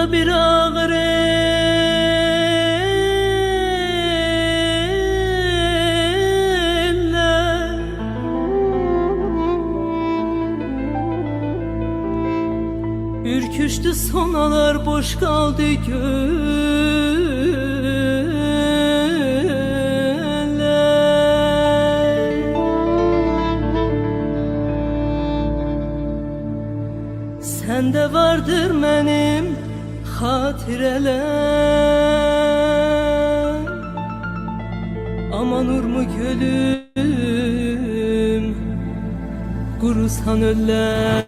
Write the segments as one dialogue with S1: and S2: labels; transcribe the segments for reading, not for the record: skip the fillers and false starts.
S1: Cana bir ağır eller. Ürküştü sonalar, boş kaldı göller. Sende vardır benim hatireler. Aman Urmu gölüm, kurusan öller.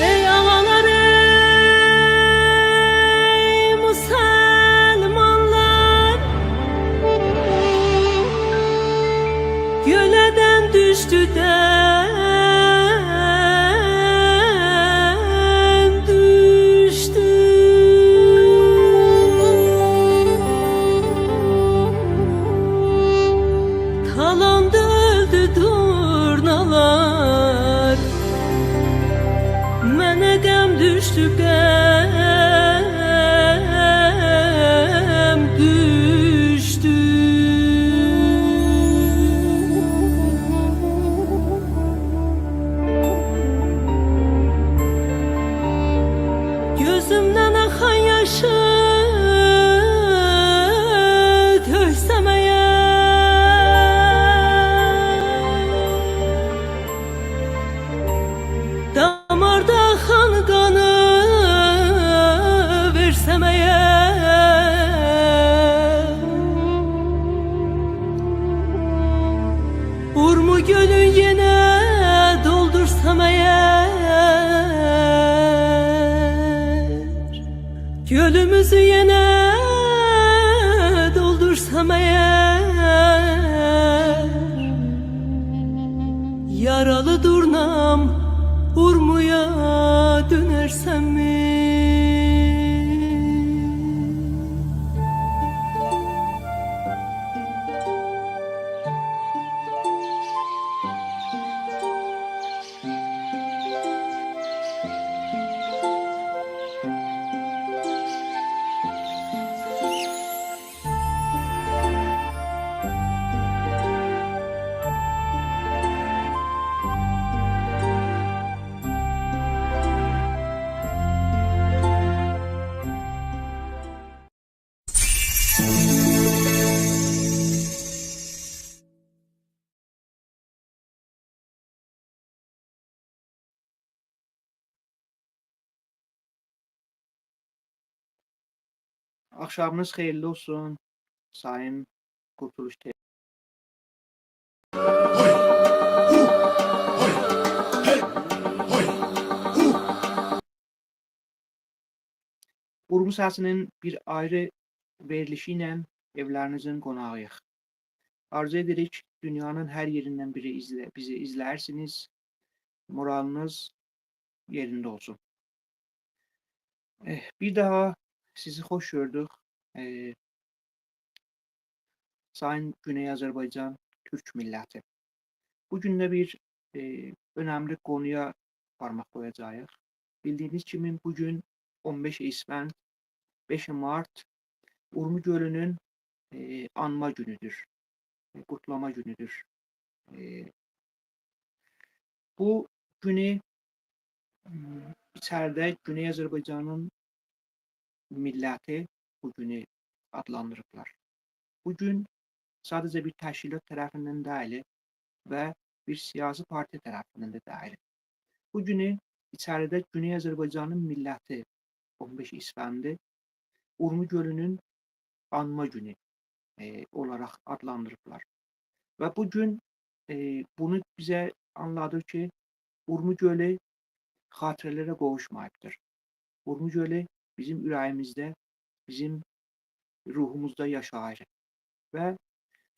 S1: Ey ağalar, ey Müslümanlar, göleden düştü den düştü. Talandı öldü durnalar, Mənə qəm düşdü, qəm düşdü. Gözümdən axan yaşı töksəm əgər, damarda axan qanı versəm əgər, Urmu gölün yenə doldursam əgər, gölümüzü yenə doldursam əgər, yaralı durnam Urmuya dönersem mi?
S2: Axşamınız xeyirli olsun, Sayın Qurtuluş TV. Urmu Səsinin bir ayrı verilişi ilə evlərinizin qonağıyıq. Arzu edirik dünyanın hər yerindən biri bizi izlərsiniz. Moralınız yerində olsun. Bir daha sizi xoş gördük. Sayın Güney Azərbaycan Türk milləti. Bu gün də bir önəmli qonuya barmaq qoyacağıq. Bildiyiniz kimi bugün 15 İsfənd, 5 Mart Urmu Gölünün anma günüdür, qutlama günüdür. Bu günü içəridə Güney Azərbaycanın milləti bu günü adlandırıblar. Bu gün sadəcə bir təşkilat tərəfindən deyil və bir siyasi partiya tərəfindən də deyil. Bu günü içəridə Güney Azərbaycanın milləti 15 İsfəndi Urmu Gölünün anma günü olaraq adlandırıblar. Və bu gün bunu bizə anladır ki, Urmu Gölü xatirələrə qovuşmayıbdır. Urmu Gölü bizim ürəyimizdə, bizim ruhumuzda yaşayır. Və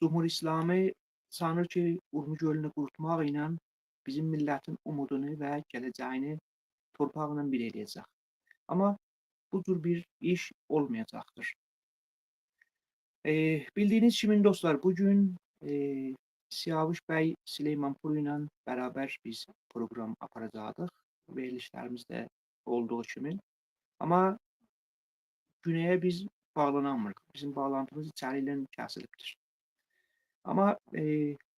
S2: Cumhur İslami sanır ki, Urmu Gölünü qurutmaq ilə bizim millətin umudunu və gələcəyini torpaqla bir eləyəcək. Amma bu cür bir iş olmayacaqdır. Bildiyiniz kimi dostlar, bugün Siyavuş bəy Süleymanpur ilə beraber biz proqram aparacaqdıq. Verilişlərimizdə olduğu kimi. Amma Güney'e biz bağlanamırıq. Bizim bağlantımız içəri ilə kəsilibdir. Amma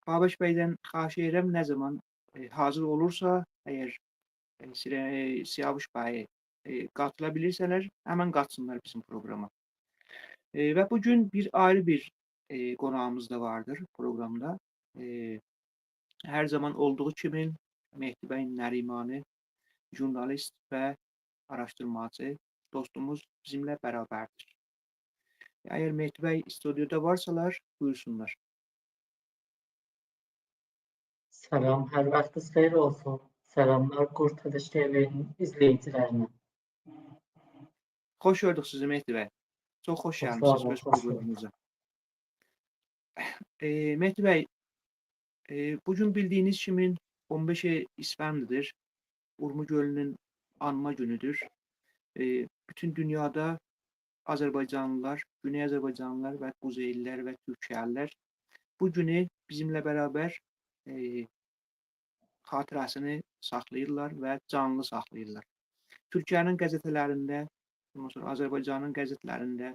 S2: Babək bəydən xahiş edirəm, nə zaman hazır olursa, əgər Siyavuş bəyi qatıla bilirsələr, həmən qatsınlar bizim proqrama. Və bugün bir ayrı bir qonağımız da vardır proqramda. Hər zaman olduğu kimi Mehdi bəy Nərimani, jurnalist və araşdırmacı dostumuz bizimlə bərabərdir. Əgər Mehdi bəy studiyada varsalar, buyursunlar.
S3: Selam, hər vaxtınız xeyir olsun. Selamlar Kurtuluş TV'nin izleyicilerine.
S2: Xoş gördük sizi Mehdi bəy. Çox xoş gəlmisiniz öz proqramımıza. Mehdi bəy, bugün bildiyiniz kimi 15 İsfəndidir. Urmu Gölünün anma günüdür. Bütün dünyada Azərbaycanlılar, Güney Azərbaycanlılar və Quzeylilər və Türkiyəlilər bu günü bizimlə beraber xatirəsini saxlayırlar və canlı saxlayırlar. Türkiyənin qəzetələrində, ondan sonra Azərbaycanın qəzetlərində,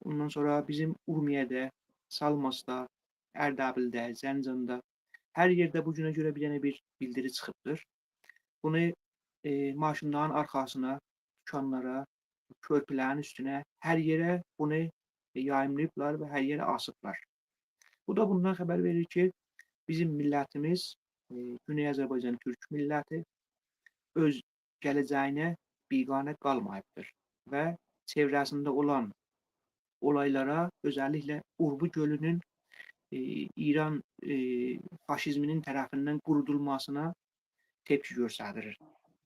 S2: ondan sonra bizim Urmiyədə, Salmasda, Ərdəbildə, Zəncanda, hər yerdə bu günə görə bir dənə bir bildiri çıxıbdır. Bunu maşınların arxasına, dükanlara, körpülərin üstünə, hər yerə bunu yayımlayıblar və hər yerə asıblar. Bu da bundan xəbər verir ki, bizim millətimiz, Güney Azərbaycan Türk milləti öz gələcəyinə biganə qalmayıbdır və çevrəsində olan olaylara, özellikle Urmu Gölü'nün İran faşizminin tərəfindən qurudulmasına tepki göstərir.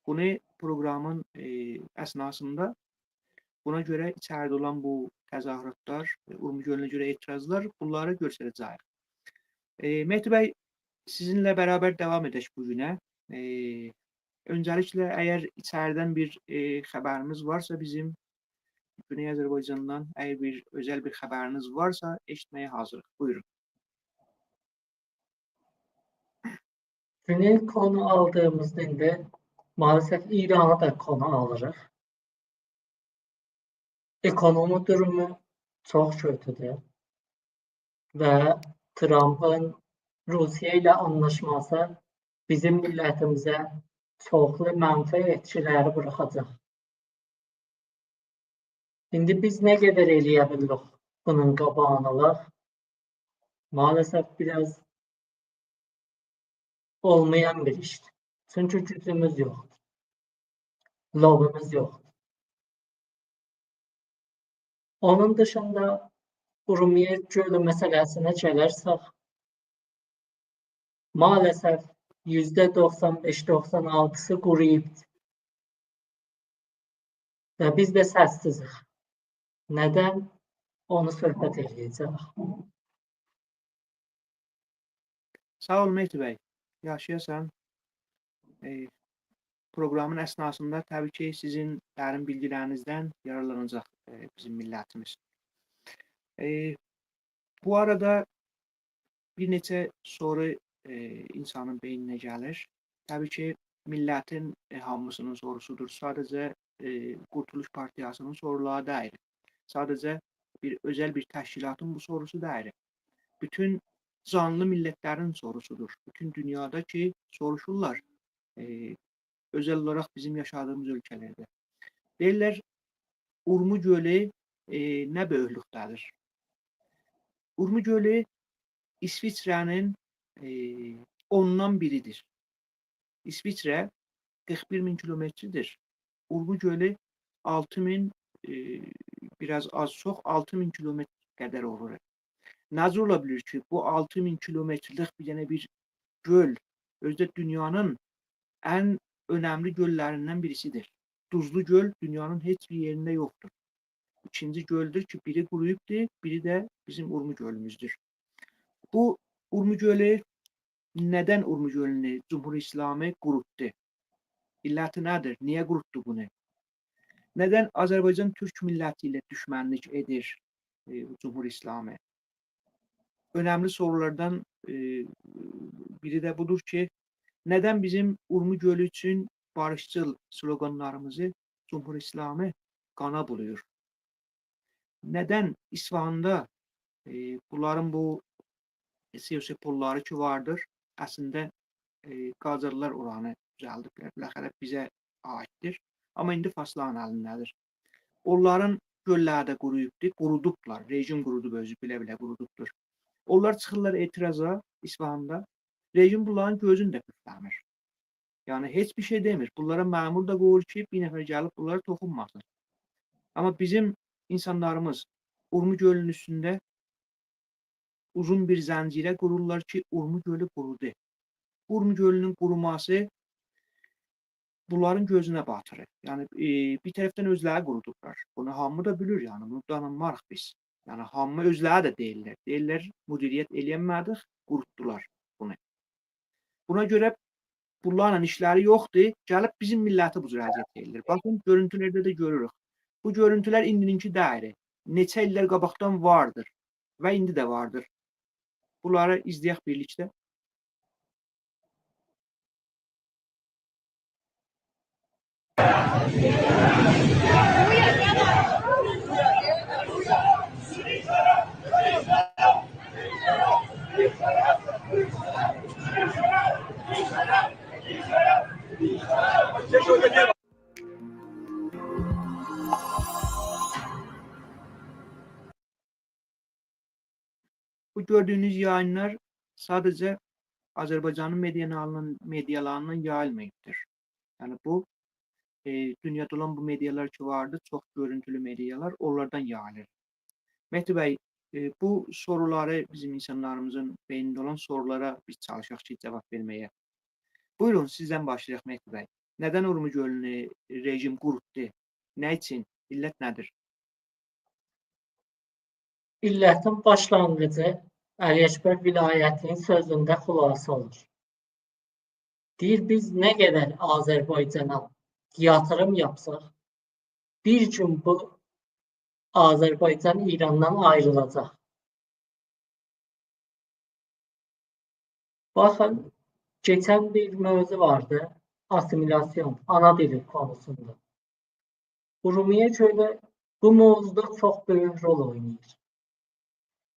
S2: Bunu proqramın əsnasında buna görə içəridə olan bu təzahüratlar, Urmu Gölünə görə etirazlar, bunları göstərəcəyik. Mehdi bəy, sizinlə beraber devam edək bu günə. Öncəliklə, əgər içəridən bir xəbərimiz varsa bizim Güney Azərbaycandan, əgər bir özəl bir xəbəriniz varsa, eşitməyə hazırıq. Buyurun.
S3: Güney konu aldığımızda indi maalesef İran'ı da konu alırıq. Ekonomi durumu çok kötüdür ve Trump'ın Rusiya ile anlaşması bizim milletimize çoxlu mənfi etkiləri bırakacaq. İndi biz nə qədər eləyə bilirik bunun qabağını alaq? Maalesef biraz olmayan bir işdir. Çünki gücümüz yoxdur. Lobimiz yoxdur. Onun dışında Urmiye Gölü meselesine gelirsek, maalesef %95-96'sı quruyubdur. Və biz də səssizik. Nədən? Onu söhbət eləyəcək.
S2: Sağ ol Mehdi bəy. Yaşayasan. Proqramın əsnasında təbii ki, sizin dərin bilgilərinizdən yararlanacaq bizim millətimiz. Bu arada bir neçə soru insanın beyninə gəlir. Təbii ki, millətin hamısının sorusudur. Sadəcə Qurtuluş Partiyasının soruları deyil. Sadəcə bir özəl bir təşkilatın bu sorusu deyil. Bütün canlı millətlərin sorusudur. Bütün dünyada ki, soruşurlar. Özel olaraq bizim yaşadığımız ölkələrdə. Deyirlər, Urmu Gölü nə böyüklükdədir? Urmu Gölü İsviçrənin 10-dan biridir. İsviçrə 41 min kilometrdir. Urmu Gölü 6 min, biraz az çox 6 min kilometr qədər olur. Necə ola bilir ki, bu 6 min kilometrlik bir dənə bir göl, özü də dünyanın ən önəmli göllərindən birisidir. Duzlu göl dünyanın heç bir yerində yoxdur. İkinci göldür ki, biri quruyubdur, biri də bizim Urmu gölümüzdür. Bu Urmu Gölü, nədən Urmu Gölünü Cumhur İslamı qurutdu? İlləti nədir? Niyə qurutdu bunu? Nədən Azərbaycan Türk milləti ilə düşmənlik edir Cumhur İslamı? Önemli sorulardan biri de budur ki, neden bizim Urmu Gölü için barışçıl sloganlarımızı Cumhur İslamı qana buluyor? Neden İsfahan'da bunların bu siyasi pulları ki vardır, əslində Qacarlar oranı düzəldiblər. Biləxərə bizə aiddir. Amma indi Fasların əlindədir. Onların gölləri də quruyubdur, qurudublar. Rejim qurudub özü, bilə-bilə qurudubdur. Onlar çıxırlar etiraza İsfahanda. Rejim bunların gözünü də püfləmir. Yəni heç bir şey demir. Bunlara məmur da qoyur ki, bir nəfər gəlib bunlara toxunmasın. Amma bizim insanlarımız Urmu Gölünün üstündə uzun bir zəncirə qururlar ki, Urmu Gölü qurudu. Urmu Gölünün quruması bunların gözünə batırır. Yəni bir tərəfdən özləri qurudublar. Bunu hamı da bilir, yəni bunu danınmarıq biz. Yəni hamı özləri də deyirlər. Deyirlər, müdiriyyət eləyənmədik, qurutdular bunu. Buna görə bunlarla işləri yoxdur. Gəlib bizim milləti bu cür əziyyət edir. Baxın, görüntülərdə də görürük. Bu görüntülər indininki deyil. Neçə illər qabaqdan vardır və indi də vardır. Bunları izləyək birlikdə. Bu gördüyünüz yayınlar sadəcə Azərbaycanın medialarından yayılmayıbdır. Yəni bu dünyada olan bu medialar ki vardı, çox görüntülü medialar, onlardan yayılır. Mehdi bəy, bu soruları bizim insanlarımızın beynində olan sorulara biz çalışaq ki, cavab verməyə. Buyurun, sizdən başlayaq Mehdi bəy. Nədən Urmu Gölünü rejim qurutdu? Nə üçün? İllət nədir?
S3: İllətin başlanğıcı Əli Əkbər Vilayətinin sözündə xülasə olur. Deyir, biz nə qədər Azərbaycana yatırım yapsaq, bir gün bu Azərbaycan İrandan ayrılacaq. Baxın, geçen bir mövzu vardı, asimilasyon, ana dili konusunda. Urumiye Gölü bu mövzuda çox böyük rol oynayır.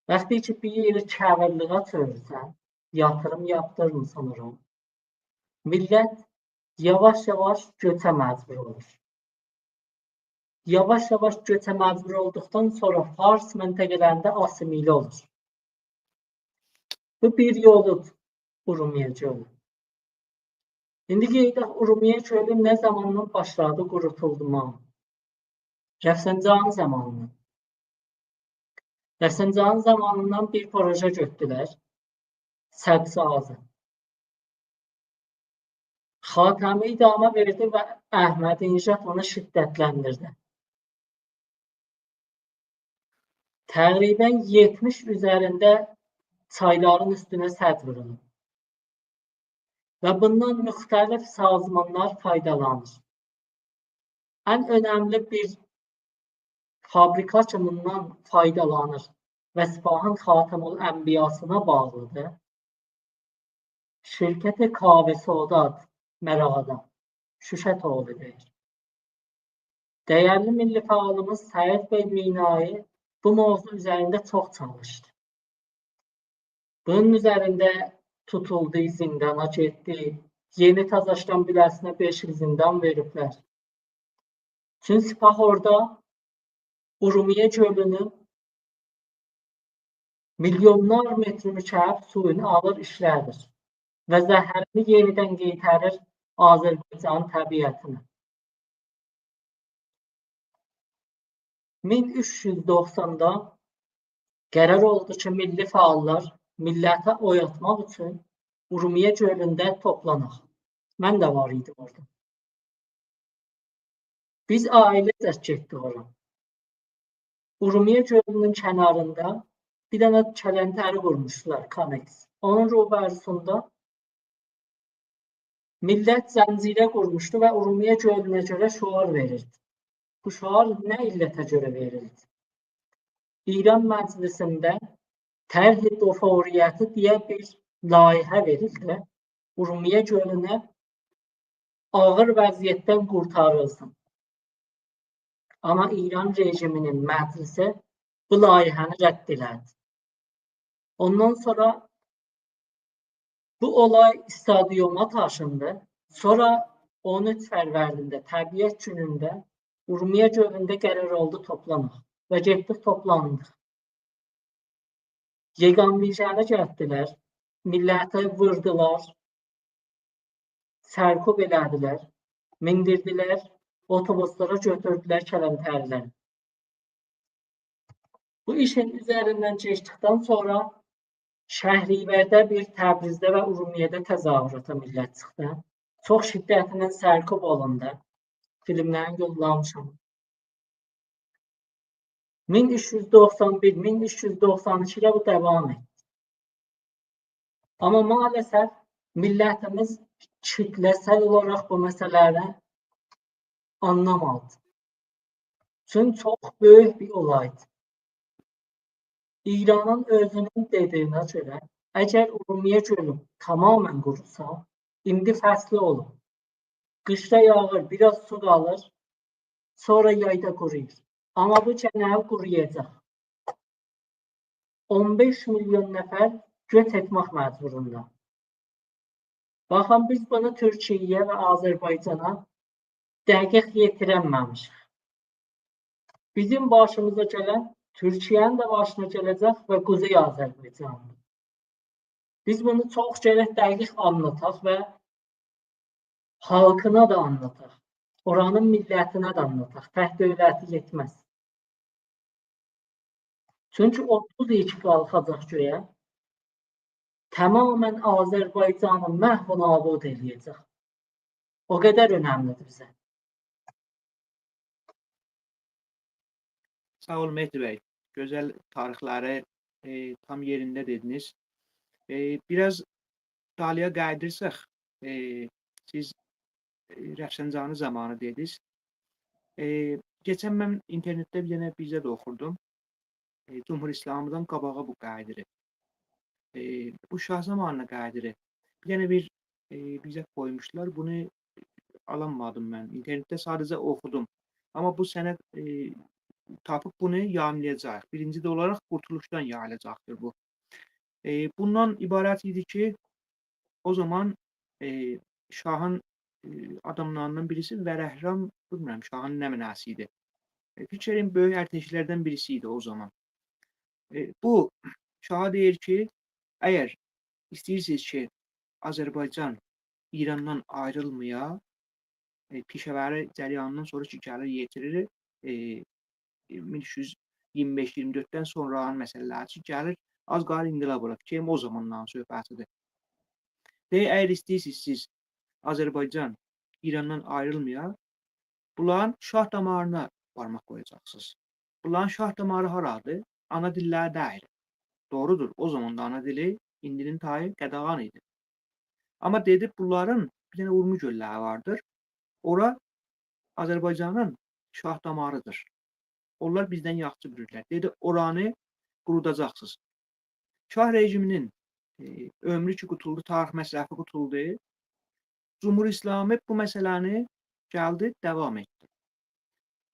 S3: Vaxtı ki, bir yeri kəvirliğa çevirsən, yatırım yapdırmısan ora, millət yavaş-yavaş göçə məcbur olur. Yavaş-yavaş göçə məcbur olduqdan sonra Fars məntəqələrində asimilə olur. Bu bir yoludur Urumiye Gölü. İndi qeyd edək, Urumiye Gölü nə zamandan başladı qurutulma? Rəfsəncani zamanından. Rəfsəncani zamanından bir proje götürdülər. Səbzazı. Xatəmi idamə verdi və Əhmədinejad onu şiddətləndirdi. Təqribən 70 üzərində çayların üstünə sədd vurulub. Və bundan müxtəlif sazmanlar faydalanır. Ən önəmli bir fabrika ki bundan faydalanır və Sipahın Xatamul Ənbiyasına bağlıdır. Şirkəti Kaveh Sodad Mərağada, Şuşa tolid edir. Dəyərli milli fəalımız Səid bəy Minai bu mövzu üzərində çox çalışdı. Bunun üzərində tutuldu, zindana getdi. Yeni Tazaşdan biləsinə 5 il zindan veriblər. Çünki Sipah orada Urumiye Gölünü milyonlar metr mükəb suyunu alır, işlədir və zəhərini yenidən qaytarır Azərbaycanın təbiətinə. 1390-da qərar oldu ki, milli fəallar milləti oyatmaq üçün Urumiye Gölündə toplanaq. Mən də var idim orada. Biz ailecək getdik ora. Urumiye Gölünün kənarında bir dənə kələntəri qurmuşdular, Kanex. Onun rübərüsündə millət zəncirə qurmuşdu və Urumiye Gölünə görə şüar verirdi. Bu şüar nə illətə görə verildi? İran məclisində Tərh-i Doforiyyəti deyə bir layihə verildi. Urmiya gölünə ağır vəziyyətdən qurtarılsın. Amma İran rejiminin məclisi bu layihəni rədd elədi. Ondan sonra bu olay stadiona taşındı. Sonra 13 Fərvərdində, Təbiət günündə Urmiya gölündə qərar oldu toplanaq və getdik toplandıq. Yegan Vijəni gətirdilər, milləti vurdular, sərkub elədilər, mindirdilər, otobuslara götürdülər kələmtərləri. Bu işin üzərindən keçdikdən sonra Şəhrivərdə bir Təbrizdə və Urmiyədə təzahürata millət çıxdı. Çox şiddətlə sərkub olundu. Filmlərini yollamışam. 1391, 1392-də bu davam etdi. Amma maalesef millətimiz kitlesel olaraq bu məsələləri anlamadı. Çünki çox böyük bir olaydı. İranın özünün dediyinə görə, əgər Urmiya gölü tamamilə qurusa, indi fəsli olub. Qışda yağır, biraz su qalır, sonra yayda quruyur. Amma bu kənəl quruyacaq. 15 milyon nəfər göç etmək məcburunda. Baxın, biz bunu Türkiyəyə və Azərbaycana dəqiq yetirəməmişik. Bizim başımıza gələn Türkiyənin də başına gələcək və Quzey Azərbaycanın. Biz bunu çox gərək dəqiq anlataq və halkına da anlataq. Oranın millətinə də anlataq. Tək dövləti yetməz. Çünki 30 il qalxacaq göyə, tamamilə Azərbaycanı məhv və nabud eləyəcək. O qədər önəmlidir bizə.
S2: Sağ olun Mehdi bəy. Gözəl tarixləri tam yerində dediniz. Biraz dalıya qayıdırsaq, siz Rəfsəncani zamanı dediniz. Keçən mən internetdə bir dənə bizə də oxurdum. Cumhur İslamıdan qabağa bu qayıdırı. Bu şah zamanına qayıdırı. Bir dənə bir bizə qoymuşlar. Bunu alamadım mən. İnternetdə sadəcə oxudum. Amma bu sənəd tapıb bunu yayımlayacaq. Birinci də olaraq Qurtuluşdan yayılacaqdır bu. Bundan ibarət idi ki, o zaman şahın adamlarından birisi Vərəhram, bilmirəm, şahın nə mənası idi. Fikrin böyük ərteşlərdən birisi idi o zaman. Bu şaha deyir ki, əgər istəyirsiniz ki, Azərbaycan İrandan ayrılmaya, Pişəvəri cəryanından sonra ki, gəlir yetirir, 1325-24-dən sonranın məsələləri ki, gəlir, az qalır inqilab olar. Fikrim o zamandan söhbətidir. Deyir, əgər istəyirsiniz siz Azərbaycan İrandan ayrılmaya, bunların şah damarına barmaq qoyacaqsınız. Bunların şah damarı haradır? Ana dilləri deyil. Doğrudur, o zaman da ana dili indinin tayı qadağan idi. Amma dedi, bunların bir dənə Urmu gölləri vardır. Ora Azərbaycanın şah damarıdır. Onlar bizdən yaxşı bilirlər. Dedi, oranı qurudacaqsınız. Şah rejiminin ömrü ki qutuldu, tarix məsrəfi qutuldu. Cumhur İslami bu məsələni gəldi, davam etdi.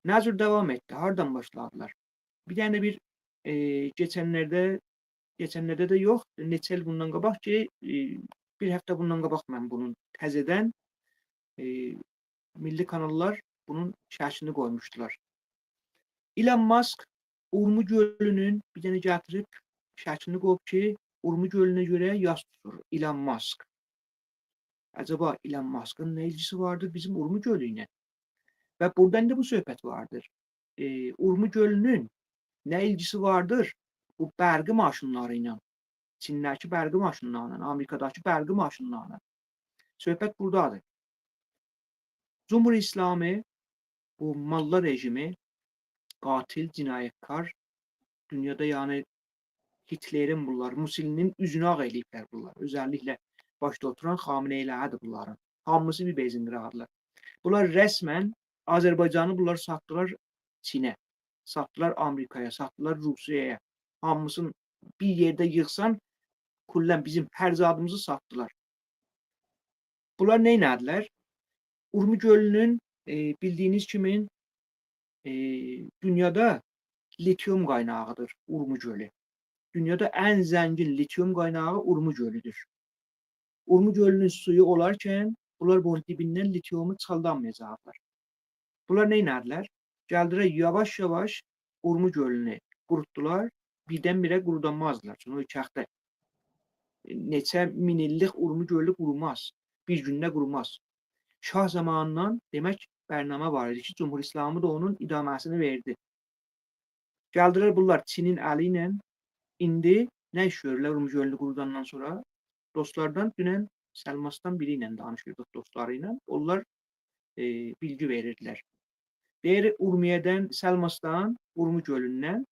S2: Nə cür davam etdi? Hardan başladılar? Bir dənə bir geçənlərdə də yox, neçə il bundan qabaq ki, bir həftə bundan qabaq mən bunun təzədən milli kanallar bunun şəklini qoymuşdular. Elon Musk Urmu gölünün bir dənə gətirib şəklini qoyub ki, Urmu gölünə görə yas tutur Elon Musk. Acaba Elon Musk'ın nə ilgisi vardır bizim Urmu gölü ilə? Və buradan da bu söhbət vardır. Urmu gölünün nə ilgisi vardır bu bərqi maşınları ilə? Çindəki bərqi maşınları ilə, Amerikadakı bərqi maşınları ilə. Söhbət buradadır. Cumhur İslami, bu malla rejimi, qatil, cinayətkar, dünyada yəni Hitlerin bunlar, Mussolini'nin üzünü ağ eləyiblər bunlar. Özəlliklə başda oturan Xameneyləridir bunların. Hamısı bir bezin qırağıdırlar. Bunlar rəsmən Azərbaycanı bunlar satdılar Çinə, satdılar Amerikaya, satdılar Rusiyaya. Hamısının Bir yerdə yığsan, kullən bizim hər zadımızı satdılar. Bunlar nə etdilər? Urmi gölünün bildiyiniz kimi dünyada litium qaynağıdır Urmi gölü. Dünyada ən zəngin litium qaynağı Urmi gölüdür. Urmi gölünün suyu olarkən bunlar bunun dibindən litiumu çıxardamayacaqlar. Bunlar nə etdilər? Gəldilər yavaş-yavaş Urmi gölünü qurutdular. Birdən-birə qurudanmazdılar. Çünki o kəxdə neçə min illik Urmi gölü qurumaz. Bir gündə qurumaz. Şah zamanından demək bərnamə var idi ki, Cumhur İslamı da onun idaməsini verdi. Gəldilər bunlar Çinin əli ilə indi nə iş görürlər Urmi gölünü qurudandan sonra? Dostlardan dünən Səlmasdan biri ilə danışırdıq dostları ilə. Onlar bilgi verirdilər. Deyir Urmiyədən, Səlmasdan, Urmi gölündən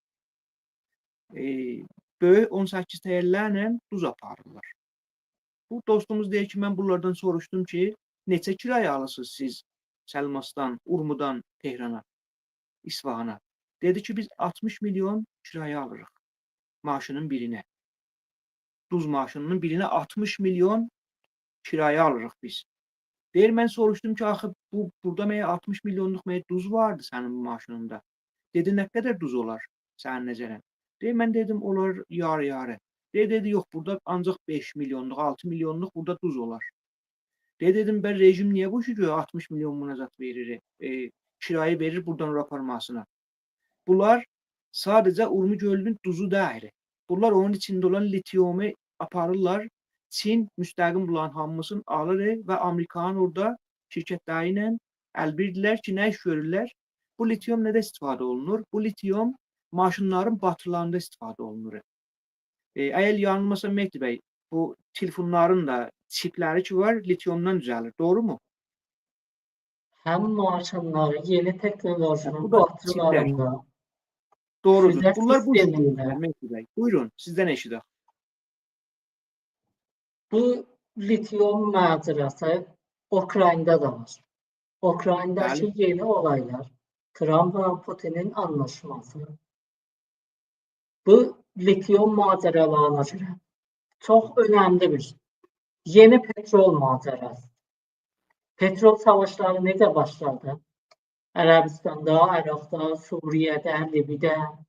S2: böyük 18 təyərlərlə duz aparırlar. Bu dostumuz deyir ki, mən bunlardan soruşdum ki, neçə kirayə alırsınız siz Səlmasdan, Urmudan Tehrana, İsfahana? Dedi ki, biz 60 milyon kirayə alırıq maşının birinə. Duz maşınının birinə 60 milyon kirayə alırıq biz. Deyir, mən soruşdum ki, axı bu burada məyə 60 milyonluq məyə duz vardı sənin bu maşınında. Dedi, nə qədər duz olar sənin nəzərən? Deyir, mən dedim, olar yarı-yarı. Deyir, dedi, yox, burada ancaq 5 milyonluq, 6 milyonluq burada duz olar. Deyir, dedim, bə rejim niyə bu işi 60 milyon buna zat verir, kirayə verir buradan ora aparmasına. Bunlar sadəcə Urmi gölünün duzu deyil. Bunlar onun içində olan litiumu aparırlar. Çin müstəqil bunların hamısını alır və Amerikanın orada şirkətləri ilə əlbirdilər ki, nə iş görürlər? Bu litium nədə istifadə olunur? Bu litium maşınların batırlarında istifadə olunur. Əgər yanılmasam Mehdi bəy, bu telefonların da çipləri ki var, litiumdan düzəlir. Doğru mu?
S3: Hem maşınları yeni teknolojinin
S2: Bu da çiplər.
S3: batırlarında,
S2: Doğrudur.
S3: füze
S2: Bunlar bu işi
S3: sisteminde
S2: görürlər Mehdi bəy. Buyurun, sizdən eşidək.
S3: Bu lityum macerası Ukrayna'da da var. Ukrayna'daki
S2: Bəli.
S3: yeni olaylar, Trump ve Putin'in anlaşması, bu lityum maceralarına göre çok önemli bir yeni petrol macerası. Petrol savaşları necə başladı? Ərəbistanda, Iraqda, Suriye'de, Libya'da.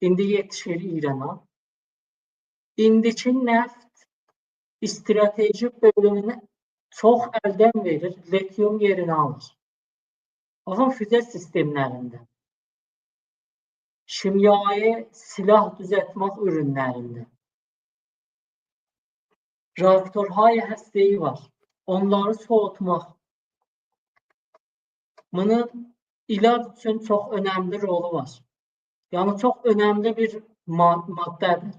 S3: İndi yetişir İran'a. İndiki neft strateji bölümünü çox əldən verir, lityum yerini alır. Baxın füzə sistemlərində, şimyai silah düzəltmək ürünlərində, reaktorهای həstəyi var. Onları soğutmaq. Bunun ilac üçün çox önəmli rolu var. Yəni çox önəmli bir maddədir.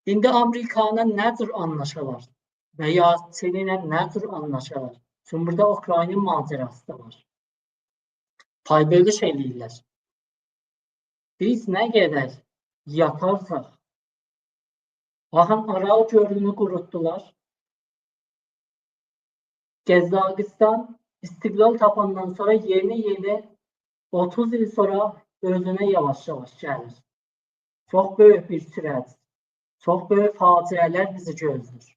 S3: İndi Amerikanla nə cür anlaşalar və ya Çin ilə nə cür anlaşalar? Çünki burada Ukrayna macerası da var. Pay bölüş eləyirlər. Biz nə qədər yatarsaq, baxın Aral gölünü qurutdular. Qəzaqistan istiqlal tapandan sonra yeni-yeni 30 il sonra özünə yavaş-yavaş gəlir. Çox böyük bir sürət, çox böyük faciələr bizi gözləyir.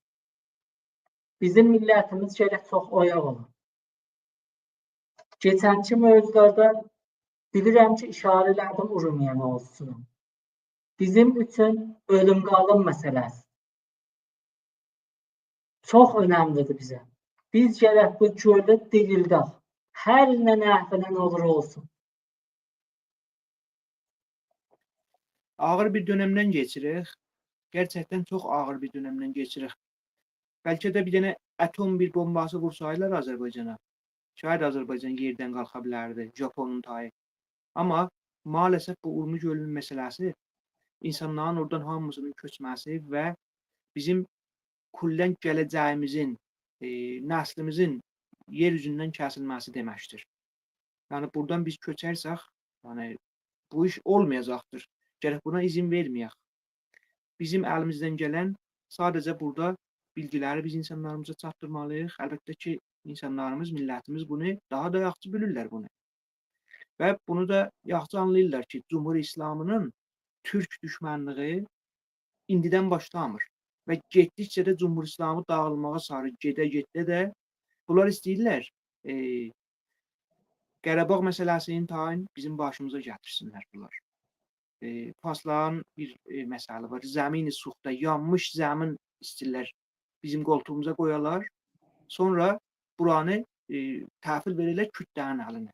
S3: Bizim millətimiz gərək çox oyaq ola. Keçənki mövzularda bilirəm ki, işarə elədim Urumiyə mövzusunu. Bizim üçün ölüm qalım məsələsi. Çox önəmlidir bizə. Biz gərək bu gölü dirildək. Hər nə nəfinə olur olsun.
S2: Ağır bir dönemdən keçirik. Gerçekten çox ağır bir dönemdən keçirik. Bəlkə də bir dənə atom bir bombası vursaydılar Azərbaycana. Şayad Azərbaycan yerdən qalxa bilərdi, Japonun tayı. Amma maalesef bu Urmi gölünün məsələsi insanların oradan hamısının köçməsi və bizim kullən gələcəyimizin, nəslimizin yer üzündən kəsilməsi deməkdir. Yəni buradan biz köçərsək, yəni bu iş olmayacaqdır. Gərək buna izin verməyək. Bizim əlimizdən gələn sadəcə burada bilgiləri biz insanlarımıza çatdırmalıyıq. Əlbəttə ki, insanlarımız, millətimiz bunu daha da yaxşı bilirlər bunu. Və bunu da yaxşı anlayırlar ki, Cumhur İslamının Türk düşmənliyi indidən başlamır. Və getdikcə də Cumhur İslamı dağılmağa sarı gedə-gedə də bunlar istəyirlər Qarabağ məsələsinin tayin bizim başımıza gətirsinlər bunlar. Fasların bir məsələ var. Zəmini suxta, yanmış zəmin istəyirlər bizim qoltuğumuza qoyalar. Sonra buranı təhvil verirlər kütlənin əlinə.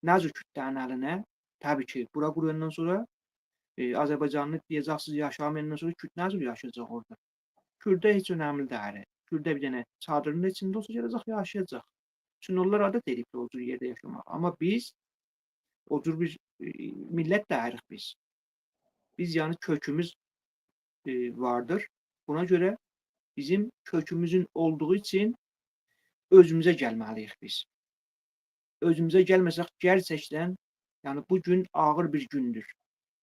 S2: Nə cür kütlənin əlinə? Təbii ki, bura quruyandan sonra Azərbaycanlı deyəcəksiniz yaşamayandan sonra Kürt nə cür yaşayacaq orada? Kürdə heç önəmli deyil. Kürdə bir dənə çadırın içində olsa gələcək, yaşayacaq. Çünki onlar adət ediblər o cür yerdə yaşamaq. Amma biz o cür bir millət deyirik biz. Biz yəni kökümüz vardır. Buna görə bizim kökümüzün olduğu üçün özümüzə gəlməliyik biz. Özümüzə gəlməsək gerçəkdən, yəni bu gün ağır bir gündür.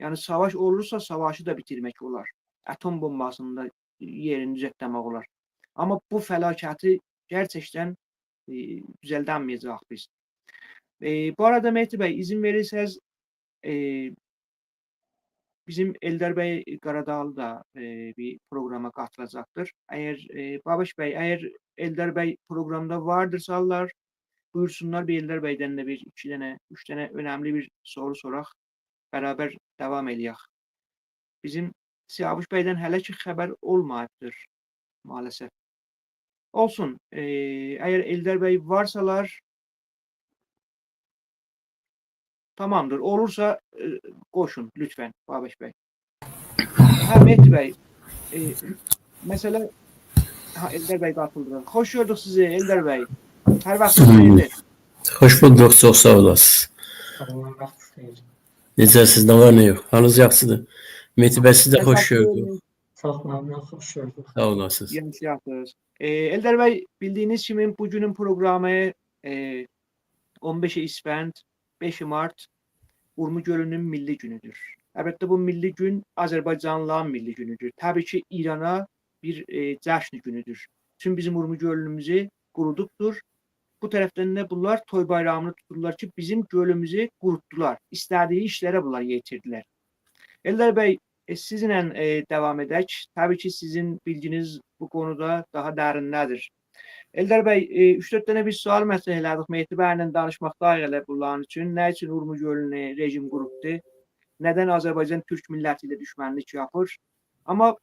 S2: Yəni savaş olursa savaşı da bitirmək olar. Atom bombasını da yerini düzəltmək olar. Amma bu fəlakəti gerçəkdən düzəldəməyəcək biz. Bu arada Mehdi bəy, izin verirsəniz bizim Eldar bəy Qaradağlı da bir programa qatılacaqdır. Əgər Babaş bəy, əgər Eldar bəy programda vardırsalar, buyursunlar bir Eldar bəydən də bir, iki dənə, üç dənə önəmli bir soru soraq, bərabər davam eləyək. Bizim Siyavuş bəydən hələ ki xəbər olmayıbdır maalesef. Olsun. Əgər Eldar bəy varsalar, tamamdır. Olursa qoşun lütfən Babəş bəy. Hə, Mehdi bəy, məsələ ha, Eldar bəy qatıldı. Xoş gördük sizi Eldar bəy. Hər vaxtınız xeyirli.
S4: Xoş bulduk, çox sağ olasınız.
S3: Allah vaxt xeyir.
S4: Necəsiz, nə var, nə yox? Halınız yaxşıdır. Mehdi bəy, sizi də xoş gördük.
S3: Çox məmnun, xoş gördük.
S4: Sağ olasınız.
S2: Yaxşı. Eldar bəy, bildiyiniz kimi bugünün proqramı 15 İsfənd, 5 Mart Urmu Gölünün milli günüdür. Əlbəttə bu milli gün Azərbaycanlıların milli günüdür. Təbii ki, İrana bir cəşn günüdür. Çünki bizim Urmu Gölünümüzü qurudubdur. Bu tərəfdən də bunlar toy bayramını tuturlar ki, bizim gölümüzü qurutdular. İstədiyi işlərə bunlar yetirdilər. Eldar bəy, sizinlə davam edək. Təbii ki, sizin bilginiz bu konuda daha dərinlədir. Eldar bəy, 3-4 dənə bir sual mətrəh elədik. Mehdi bəylə danışmaqdayıq elə bunların üçün. Nə üçün Urmu Gölünü rejim qurutdu? Nədən Azərbaycan Türk milləti ilə düşmənlik yapır? Amma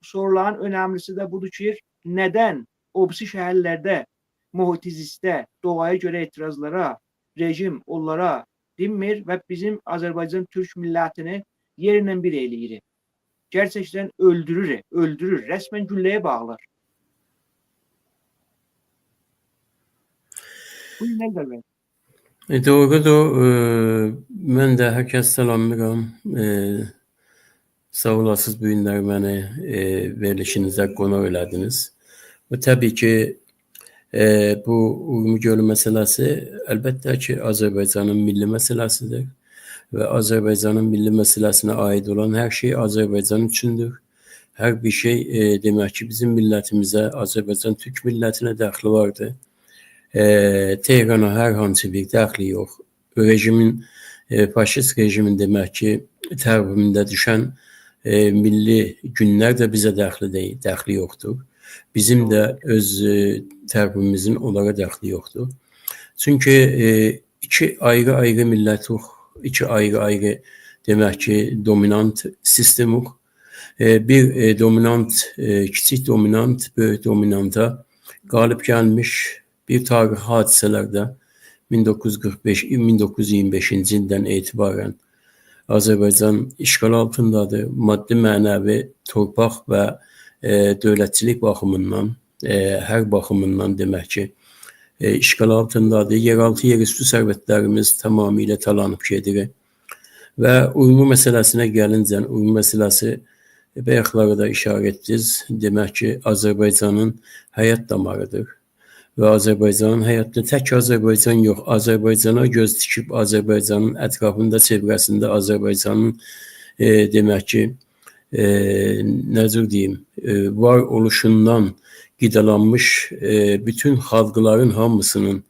S2: soruların önəmlisi də budur ki, nədən o birisi şəhərlərdə muhitizistə, doğaya görə etirazlara rejim onlara dinmir və bizim Azərbaycan Türk millətini yerlə bir eləyir. Gerçəkdən öldürür, öldürür, rəsmən gülləyə bağlar. Buyurun Eldar bəy.
S4: Doğrudur. Mən də hər kəs salamlayıram. Sağ olasınız bu günlər məni verilişinizə qonaq elədiniz. Bu təbii ki, bu Urmu Gölü məsələsi əlbəttə ki, Azərbaycanın milli məsələsidir və Azərbaycanın milli məsələsinə aid olan hər şey Azərbaycan üçündür. Hər bir şey demək ki, bizim millətimizə, Azərbaycan Türk millətinə dəxli vardır. Tehrana hər hansı bir dəxli yox. Rejimin, faşist rejimin demək ki, təqvimində düşən milli günlər də bizə dəxli deyil, dəxli yoxdur. Bizim də öz təqvimimizin onlara dəxli yoxdur. Çünki iki ayrı-ayrı millətik, iki ayrı-ayrı demək ki, dominant sistemik. Bir dominant, kiçik dominant, böyük dominanta qalib gəlmiş bir tarix hadisələrdə 1945-1925-ci ildən etibarən Azərbaycan işğal altındadır. Maddi, mənəvi, torpaq və dövlətçilik baxımından, hər baxımından demək ki, işğal altındadır. Yeraltı, yerüstü sərvətlərimiz tamamilə talanıb gedir. Və Urmu məsələsinə gəlincə, Urmu məsələsi bayaqlara da işarə etdiniz. Demək ki, Azərbaycanın həyat damarıdır. Və Azərbaycanın həyatında tək Azərbaycan yox, Azərbaycana göz tikib Azərbaycanın ətrafında, çevrəsində Azərbaycanın demək ki, nə cür deyim, var oluşundan qidalanmış bütün xalqların hamısının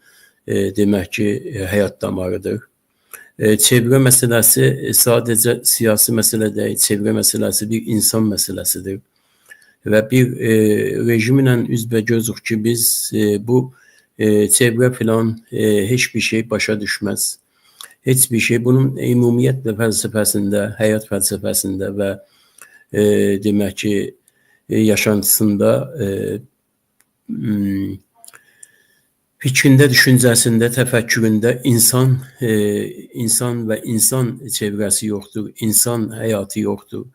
S4: demək ki, həyat damarıdır. Çevrə məsələsi sadəcə siyasi məsələ deyil, çevrə məsələsi bir insan məsələsidir. Və bir rejimlə üzbəgözük ki, biz bu çevrə filan heç bir şey başa düşməz. Heç bir şey bunun ümumiyyətlə fəlsəfəsində, həyat fəlsəfəsində və demək ki, yaşantısında fikrində, düşüncəsində, təfəkküründə insan, insan və insan çevrəsi yoxdur, insan həyatı yoxdur.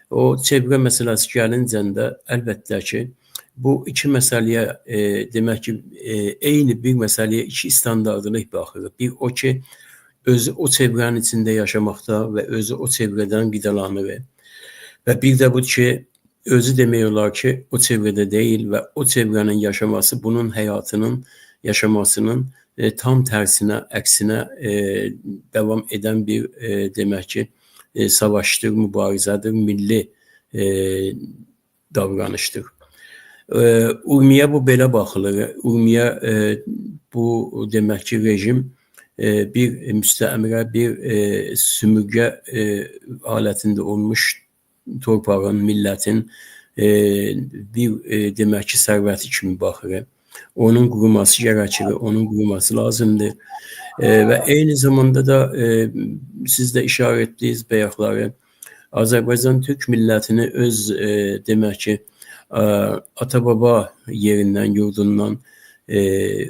S4: O çevrə məsələsi gəlincə də əlbəttə ki, bu iki məsələyə demək ki, eyni bir məsələyə iki standartlıq baxırıq. Bir o ki, özü o çevrənin içində yaşamaqda və özü o çevrədən qidalanır. Və bir də bu ki, özü demək olar ki, o çevrədə deyil və o çevrənin yaşaması bunun həyatının, yaşamasının tam tərsinə, əksinə davam edən bir demək ki, savaşdır, mübarizədir, milli davranışdır. Urmiya bu belə baxılır. Urmiya bu demək ki, rejim bir müstəmrə, bir sümürgə alətində olmuş torpağın, millətin bir demək ki, sərvəti kimi baxır. Onun qurulması gərəkir, onun qurulması lazımdır. Və eyni zamanda da siz də işarə etdiniz bayaqları, Azərbaycan Türk millətini öz demək ki, ata-baba yerindən, yurdundan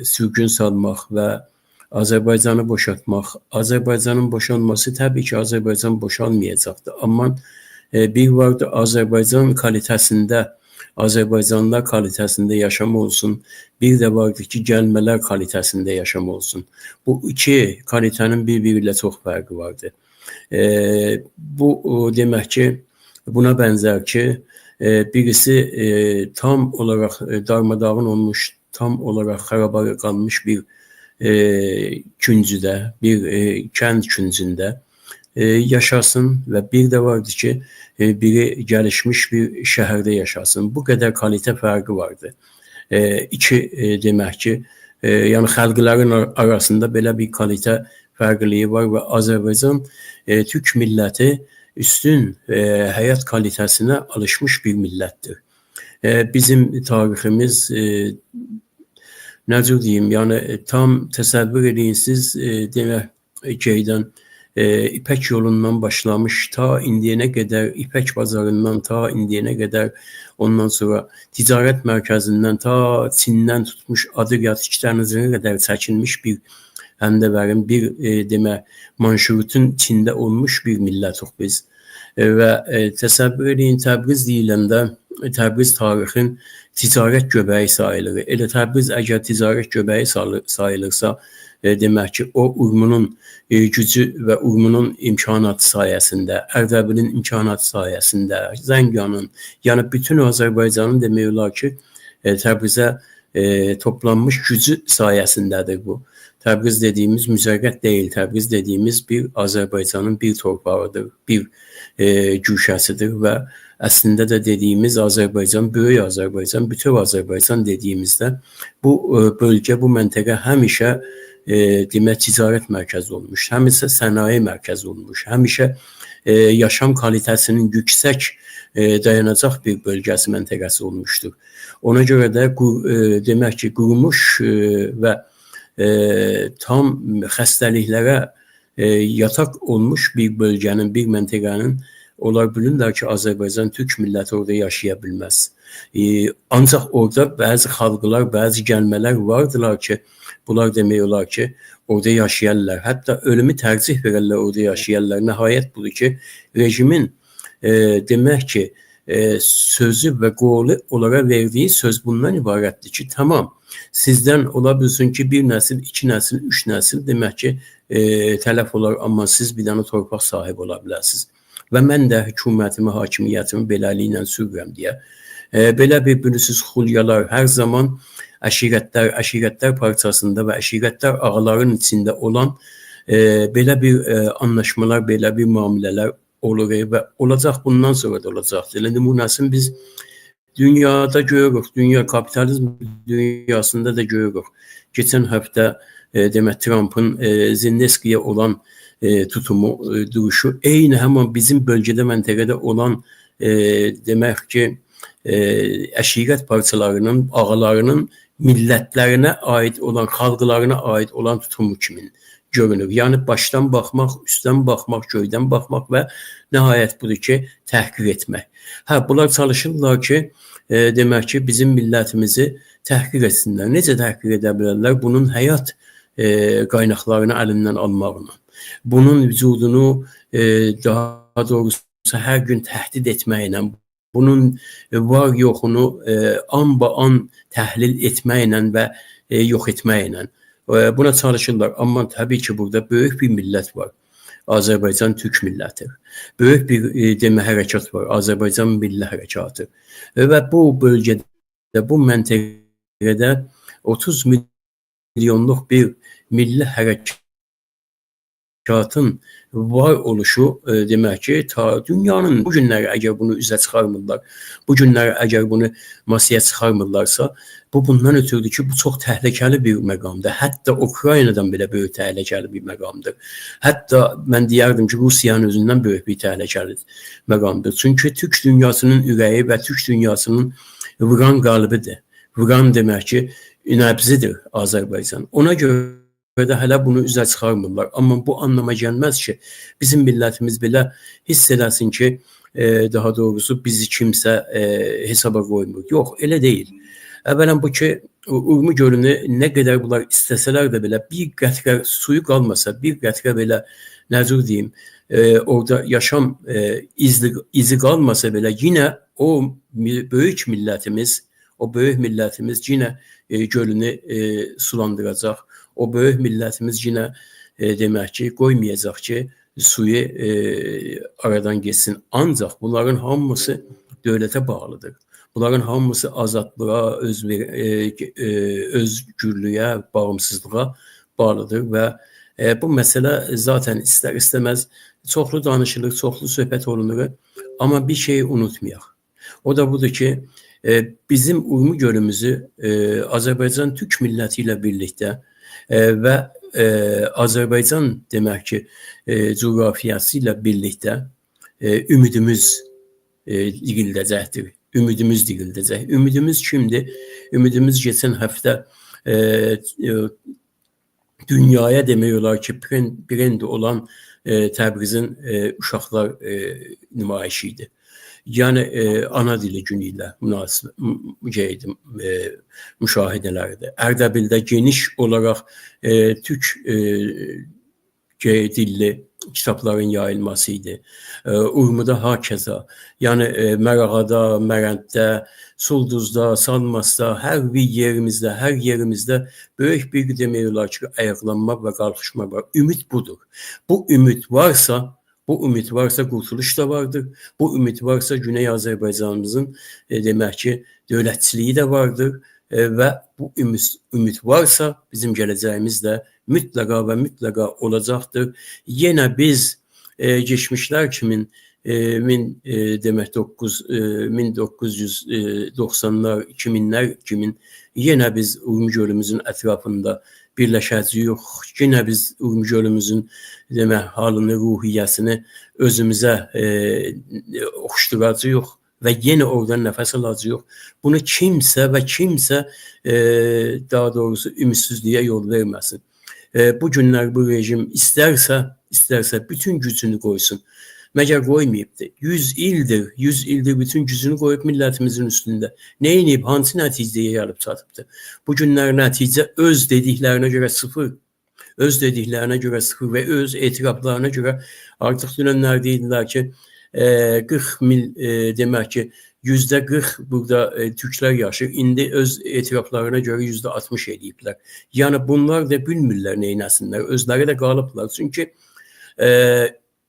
S4: sürgün salmaq və Azərbaycanı boşaltmaq. Azərbaycanın boşalması təbii ki, Azərbaycan boşalmayacaqdır. Amma bir vardı Azərbaycan kalitəsində, Azərbaycanlılar kalitəsində yaşam olsun, bir də vardı ki, gəlmələr kalitəsində yaşam olsun. Bu iki kalitənin bir-biri ilə çox fərqi vardı. Bu demək ki, buna bənzər ki, birisi tam olaraq darmadağın olmuş, tam olaraq xarabara qalmış bir küncüdə, bir kənd küncündə yaşasın və bir də vardı ki, biri gəlişmiş bir şəhərdə yaşasın. Bu qədər kalitə fərqi vardı. İki demək ki, yəni xalqların arasında belə bir kalitə fərqliliyi var və Azərbaycan Türk milləti üstün həyat kalitəsinə alışmış bir millətdir. Bizim tariximiz nə cür deyim, yəni tam təsəvvür edin siz demək şeydən, İpək yolundan başlamış ta indiyənə qədər, İpək bazarından ta indiyənə qədər, ondan sonra ticarət mərkəzindən ta Çindən tutmuş Adriatik dənizinə qədər çəkilmiş bir həndəvərin, bir demək manşurutun içində olmuş bir millətik biz. Və təsəvvür edin, Təbriz deyiləndə Təbriz tarixin ticarət göbəyi sayılır. Elə Təbriz əgər ticarət göbəyi sayılırsa, demək ki, o Urmunun gücü və Urmunun imkanatı sayəsində, Ərdəbilin imkanatı sayəsində, Zənganın, yəni bütün Azərbaycanın demək olar ki, Təbrizə toplanmış gücü sayəsindədir bu. Təbriz dediyimiz mücərrəd deyil, Təbriz dediyimiz bir Azərbaycanın bir torpağıdır, bir güşəsidir və əslində də dediyimiz Azərbaycan, böyük Azərbaycan, bütöv Azərbaycan dediyimizdə bu bölgə, bu məntəqə həmişə demək ticarət mərkəzi olmuş, həmişə sənaye mərkəzi olmuş, həmişə yaşam kalitəsinin yüksək dayanacaq bir bölgəsi, məntəqəsi olmuşdur. Ona görə də demək ki, qurumuş və tam xəstəliklərə yataq olmuş bir bölgənin, bir məntəqənin onlar bilirlər ki, Azərbaycan Türk milləti orada yaşaya bilməz. Ancaq orada bəzi xalqlar, bəzi gəlmələr vardılar ki, bunlar demək olar ki, orada yaşayarlar. Hətta ölümü tərcih verərlər, orada yaşayarlar. Nəhayət budur ki, rejimin demək ki, sözü və qolu onlara verdiyi söz bundan ibarətdir ki, tamam, sizdən ola bilsin ki, bir nəsil, iki nəsil, üç nəsil demək ki, tələf olar, amma siz bir dənə torpaq sahibi ola bilərsiniz. Və mən də hökumətimi, hakimiyyətimi beləliklə sürürəm deyə. Belə bir bilirsiniz, xulyalar hər zaman əşirətlər, əşirətlər parçasında və əşirətlər ağaların içində olan belə bir anlaşmalar, belə bir müamilələr olur və olacaq, bundan sonra da olacaqdır. Elə nümunəsini biz Dünyada görürük, dünya kapitalizm dünyasında da görürük. Geçen həftə demək Trump'ın Zelenskiyə olan tutumu, duruşu eyni həmin bizim bölgədə, məntəqədə olan demək ki, əşirət parçalarının, ağalarının millətlərinə aid olan, xalqlarına aid olan tutumu kimin görünür. Yəni başdan baxmaq, üstdən baxmaq, göydən baxmaq və nəhayət budur ki, təhqir etmək. Hə, bunlar çalışırlar ki, demək ki, bizim millətimizi təhqir etsinlər. Necə təhqir edə bilərlər? Bunun həyat qaynaqlarını əlindən almaqla. Bunun vücudunu daha doğrusu hər gün təhdid etməklə, bunun var yoxunu an-ba-an təhlil etməklə və yox etməklə. Buna çalışırlar. Amma təbii ki, burada böyük bir millət var. Azərbaycan Türk milləti. Böyük bir demə hərəkat var. Azərbaycan Milli Hərəkatı. Və bu bölgədə, bu məntəqədə 30 milyonluq bir milli hərəkatın var oluşu demək ki, ta dünyanın bu günləri əgər bunu üzə çıxarmırlar, bu günləri əgər bunu masaya çıxarmırlarsa, bu bundan ötürüdür ki, bu çox təhlükəli bir məqamdır. Hətta Ukraynadan belə böyük təhlükəli bir məqamdır. Hətta mən deyərdim ki, Rusiyanın özündən böyük bir təhlükəli məqamdır. Çünki Türk dünyasının ürəyi və Türk dünyasının vuran qalibidir. Vuran demək ki, nəbzidir Azərbaycan. Ona görə də hələ bunu üzə çıxarmırlar. Amma bu anlama gəlməz ki, bizim millətimiz belə hiss eləsin ki, daha doğrusu bizi kimsə hesaba qoymur. Yox, elə deyil. Əvvələn bu ki, Urmu gölünü nə qədər bunlar istəsələr də belə bir qətrə suyu qalmasa, bir qətrə belə, nə cür deyim, orada yaşam izi qalmasa belə, yenə o böyük millətimiz, yenə gölünü sulandıracaq. O böyük millətimiz yenə demək ki, qoymayacaq ki, suyu aradan geçsin. Ancaq bunların hamısı dövlətə bağlıdır. Bunların hamısı azadlığa, özgürlüyə, bağımsızlığa bağlıdır və bu məsələ zaten istər istəməz çoxlu danışılır, çoxlu söhbət olunur. Amma bir şeyi unutmayaq. O da budur ki, bizim Urmu gölümüzü Azərbaycan Türk milləti ilə birlikdə və Azərbaycan demək ki, coğrafiyası ilə birlikdə ümidimiz dirildəcəkdir. Ümidimiz dirildəcək. Ümidimiz kimdir? Ümidimiz geçən həftə dünyaya demək olar ki, brend olan Təbrizin uşaqlar nümayişi idi. Yəni ana dili günü ilə münasib müşahidələrdir. Ərdəbildə geniş olaraq türk dilli kitabların yayılması idi. Urmuda hakeza. Yəni Mərağada, Mərənddə, Sulduzda, Salmasda, hər bir yerimizdə, hər yerimizdə böyük bir demək olar ki, ayaqlanma və qalxışma var. Ümid budur. Bu ümid varsa, qurtuluş da vardır. Bu ümid varsa Güney Azərbaycanımızın demək ki, dövlətçiliyi də vardır və bu ümid varsa bizim gələcəyimiz də mütləqa və mütləqa olacaqdır. Yenə biz keçmişlər kimin demək 1990-lar, 2000-lər kimin yenə biz Urmu gölümüzün ətrafında birləşəcəyik. Yenə biz Urmu gölümüzün demək halını, ruhiyyəsini özümüzə oxşduracağıq və yenə oradan nəfəs alacağıq. Bunu kimsə və kimsə daha doğrusu ümidsizliyə yol verməsin. Bu günlər bu rejim istərsə bütün gücünü qoysun. Məgər qoymayıbdır. 100 ildir bütün gücünü qoyub millətimizin üstündə. Nə edib, hansı nəticəyə gəlib çatıbdır? Bu günlər nəticə öz dediklərinə görə sıfır. Öz dediklərinə görə sıfır və öz etiraflarına görə artıq dünənlər deyirdilər ki, 40 mil demək ki, %40 burada türklər yaşayır. İndi öz etiraflarına görə %60 eləyiblər. Yəni bunlar da bilmirlər neynəsinlər. Özləri də qalıblar. Çünki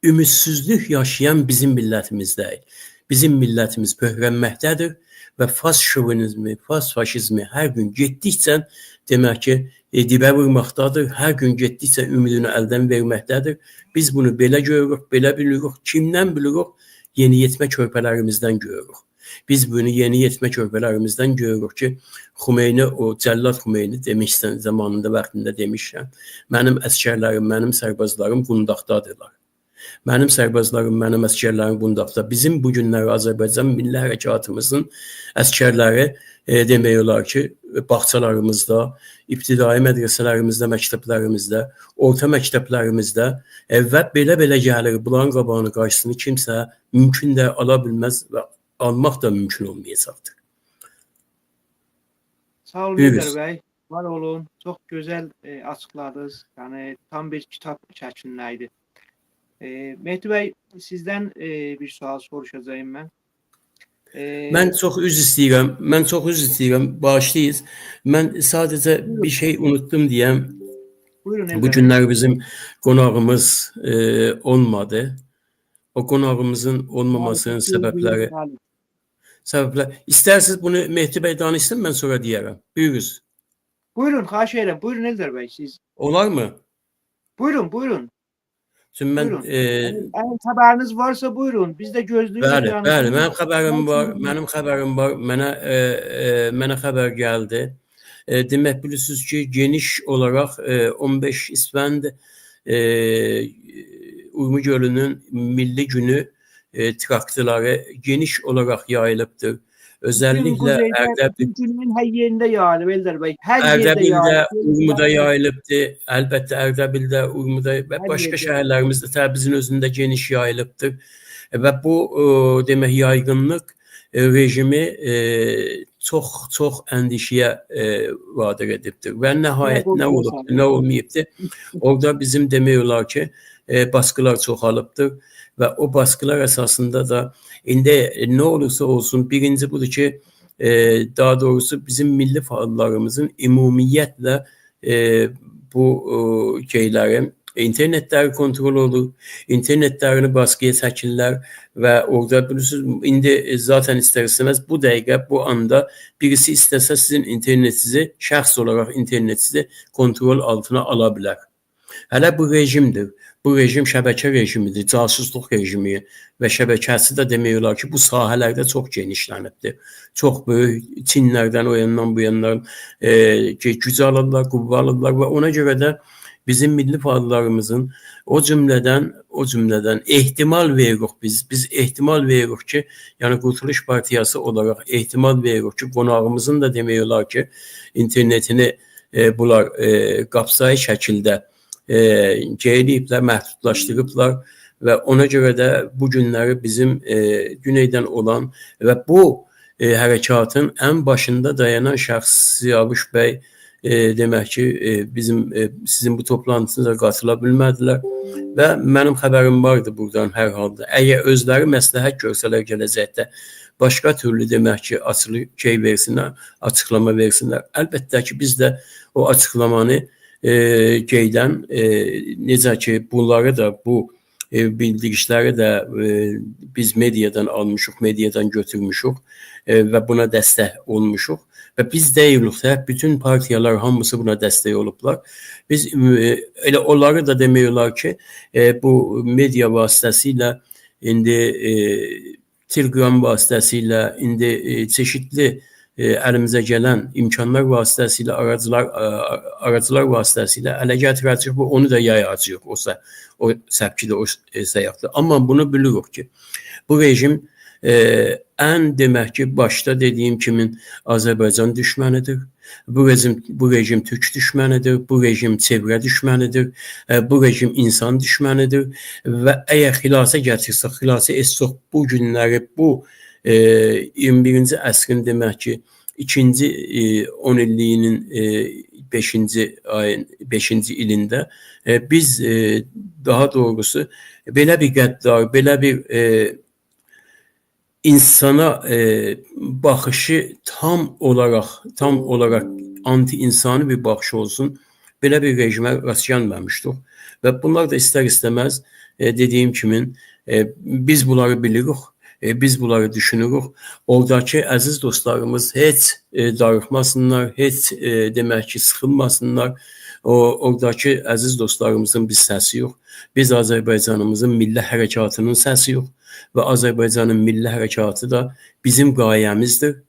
S4: ümidsizlik yaşayan bizim millətimiz deyil. Bizim millətimiz pöhrənməkdədir və fas şovinizmi, fas faşizmi hər gün getdikcə demək ki, dibə vurmaqdadır. Hər gün getdikcə ümidini əldən verməkdədir. Biz bunu belə görürük, belə bilirik. Kimdən bilirik? Yeniyetmə körpələrimizdən görürük. Biz bunu yeni yetmə körpələrimizdən görürük ki, Xümeyni, o cəllad Xümeyni demişsən, zamanında, vaxtında demişəm, mənim əsgərlərim, mənim sərbazlarım qundaqdadırlar. Mənim sərbazlarım, mənim əsgərlərim qundaqda. Bizim bu günləri Azərbaycan Milli Hərəkatımızın əsgərləri demək olar ki, bağçalarımızda, ibtidai mədrəsələrimizdə, məktəblərimizdə, orta məktəblərimizdə və belə-belə gəlir. Bunların qabağını, qarşısını kimsə mümkün də ala bilməz və almaq da mümkün olmayacaqdır.
S2: Sağ olun Eldar bəy, var olun. Çox gözəl açıqladınız. Yəni tam bir kitab şəklində idi. Mehdi bəy, sizdən bir sual soruşacağım mən.
S4: Mən çox üzr istəyirəm. Mən çox üzr istəyirəm. Bağışlayınız. Mən sadəcə bir şey unutdum deyəm.
S2: Buyurun.
S4: Bu günlər bizim qonağımız olmadı. O qonağımızın olmamasının səbəbləri. İstərsiniz bunu Mehdi bəy danışsın, mən sonra deyərəm. Buyurunuz.
S2: Buyurun, xahiş edirəm. Buyurun Eldar bəy, siz.
S4: Olar mı?
S2: Buyurun, buyurun.
S4: Şimdi mən
S2: əgər xəbəriniz varsa buyurun. Biz də gözləyirik.
S4: Bəli, bəli, mənim xəbərim var. Mənim xəbərim var. Mənə xəbər gəldi. Demək bilirsiniz ki, geniş olaraq 15 İsfənd Urmu Gölünün milli günü traktları geniş olaraq yayılıbdır. Özellikle Erdebil,
S2: günün hər yerində yayılıb Eldar bəy. Hər
S4: Erdebil'də, Urmuda yayılıbdır. Əlbəttə Erdebil'də, Urmuda və başqa şəhərlərimizdə, Təbrizin özündə geniş yayılıbdır. Və bu demək yaygınlıq rejimi çox-çox əndişəyə vadir edibdir. Və nəhayət nə olubdur, nə olmayıbdır. Orada bizim demək olar ki, baskılar çoxalıbdır və o baskılar əsasında da indi nə olursa olsun, birinci budur ki, daha doğrusu bizim milli fəallarımızın ümumiyyətlə bu şeyləri, internetləri kontrol olur, internetlərini baskıya çəkirlər və orada bilirsiniz, indi zaten istər istəməz bu dəqiqə, bu anda birisi istəsə sizin internetinizi, şəxs olaraq internetinizi kontrol altına ala bilər. Hələ bu rejimdir. Bu rejim şəbəkə rejimidir, casusluq rejimi və şəbəkəsi də demək olar ki, bu sahələrdə çox genişlənibdir. Çox böyük Çinlərdən o yandan bu yandan güc alırlar, qüvvə alırlar və ona görə də bizim milli fəallarımızın o cümlədən ehtimal veririk biz. Biz ehtimal veririk ki, yəni Qurtuluş Partiyası olaraq ehtimal veririk ki, qonağımızın da demək olar ki, internetini bunlar qapsayı şəkildə geyləyiblər, məhdudlaşdırıblar və ona görə də bu günləri bizim güneydən olan və bu hərəkatın ən başında dayanan şəxs Siyavuş bəy demək ki, bizim sizin bu toplantınıza qatıla bilmədilər və mənim xəbərim vardı buradan hər halda. Əgər özləri məsləhət görsələr gələcəkdə başqa türlü demək ki, açılı şey versinlər, açıqlama versinlər. Əlbəttə ki, biz də o açıqlamanı qeydən, necə ki, bunları da, bu bildirişləri də biz mediadan almışıq, mediadan götürmüşük və buna dəstək olmuşuq. Və biz deyilik də, bütün partiyalar hamısı buna dəstək olublar. Biz elə onları da demək olar ki, bu media vasitəsilə, indi Telegram vasitəsilə, indi çeşitli əlimizə gələn imkanlar vasitəsilə, aracılar vasitəsilə ələ gətirəcəyik və onu da yayacağıq o səpkidə, o səyahətdə. Amma bunu bilirik ki, bu rejim ən demək ki, başda dediyim kimin Azərbaycan düşmənidir. Bu rejim Türk düşmənidir, bu rejim çevrə düşmənidir, bu rejim insan düşmənidir və əgər xilasə gətirsək, xilasə etsək bu günləri, bu 21-ci əsrin demək ki, ikinci 10 illiyinin 5-ci ayın 5-ci ilində biz daha doğrusu belə bir qəddar, belə bir insana baxışı tam olaraq anti-insani bir baxış olsun, belə bir rejimə rast gəlməmişdik. Və bunlar da istər-istəməz dediyim kimin biz bunları bilirik, biz bunları düşünürük. Oradakı əziz dostlarımız heç darıxmasınlar, heç demək ki, sıxılmasınlar. Oradakı əziz dostlarımızın bir səsi yox. Biz Azərbaycanımızın milli hərəkatının səsi yox. və Azərbaycanın milli hərəkatı da bizim qayəmizdir.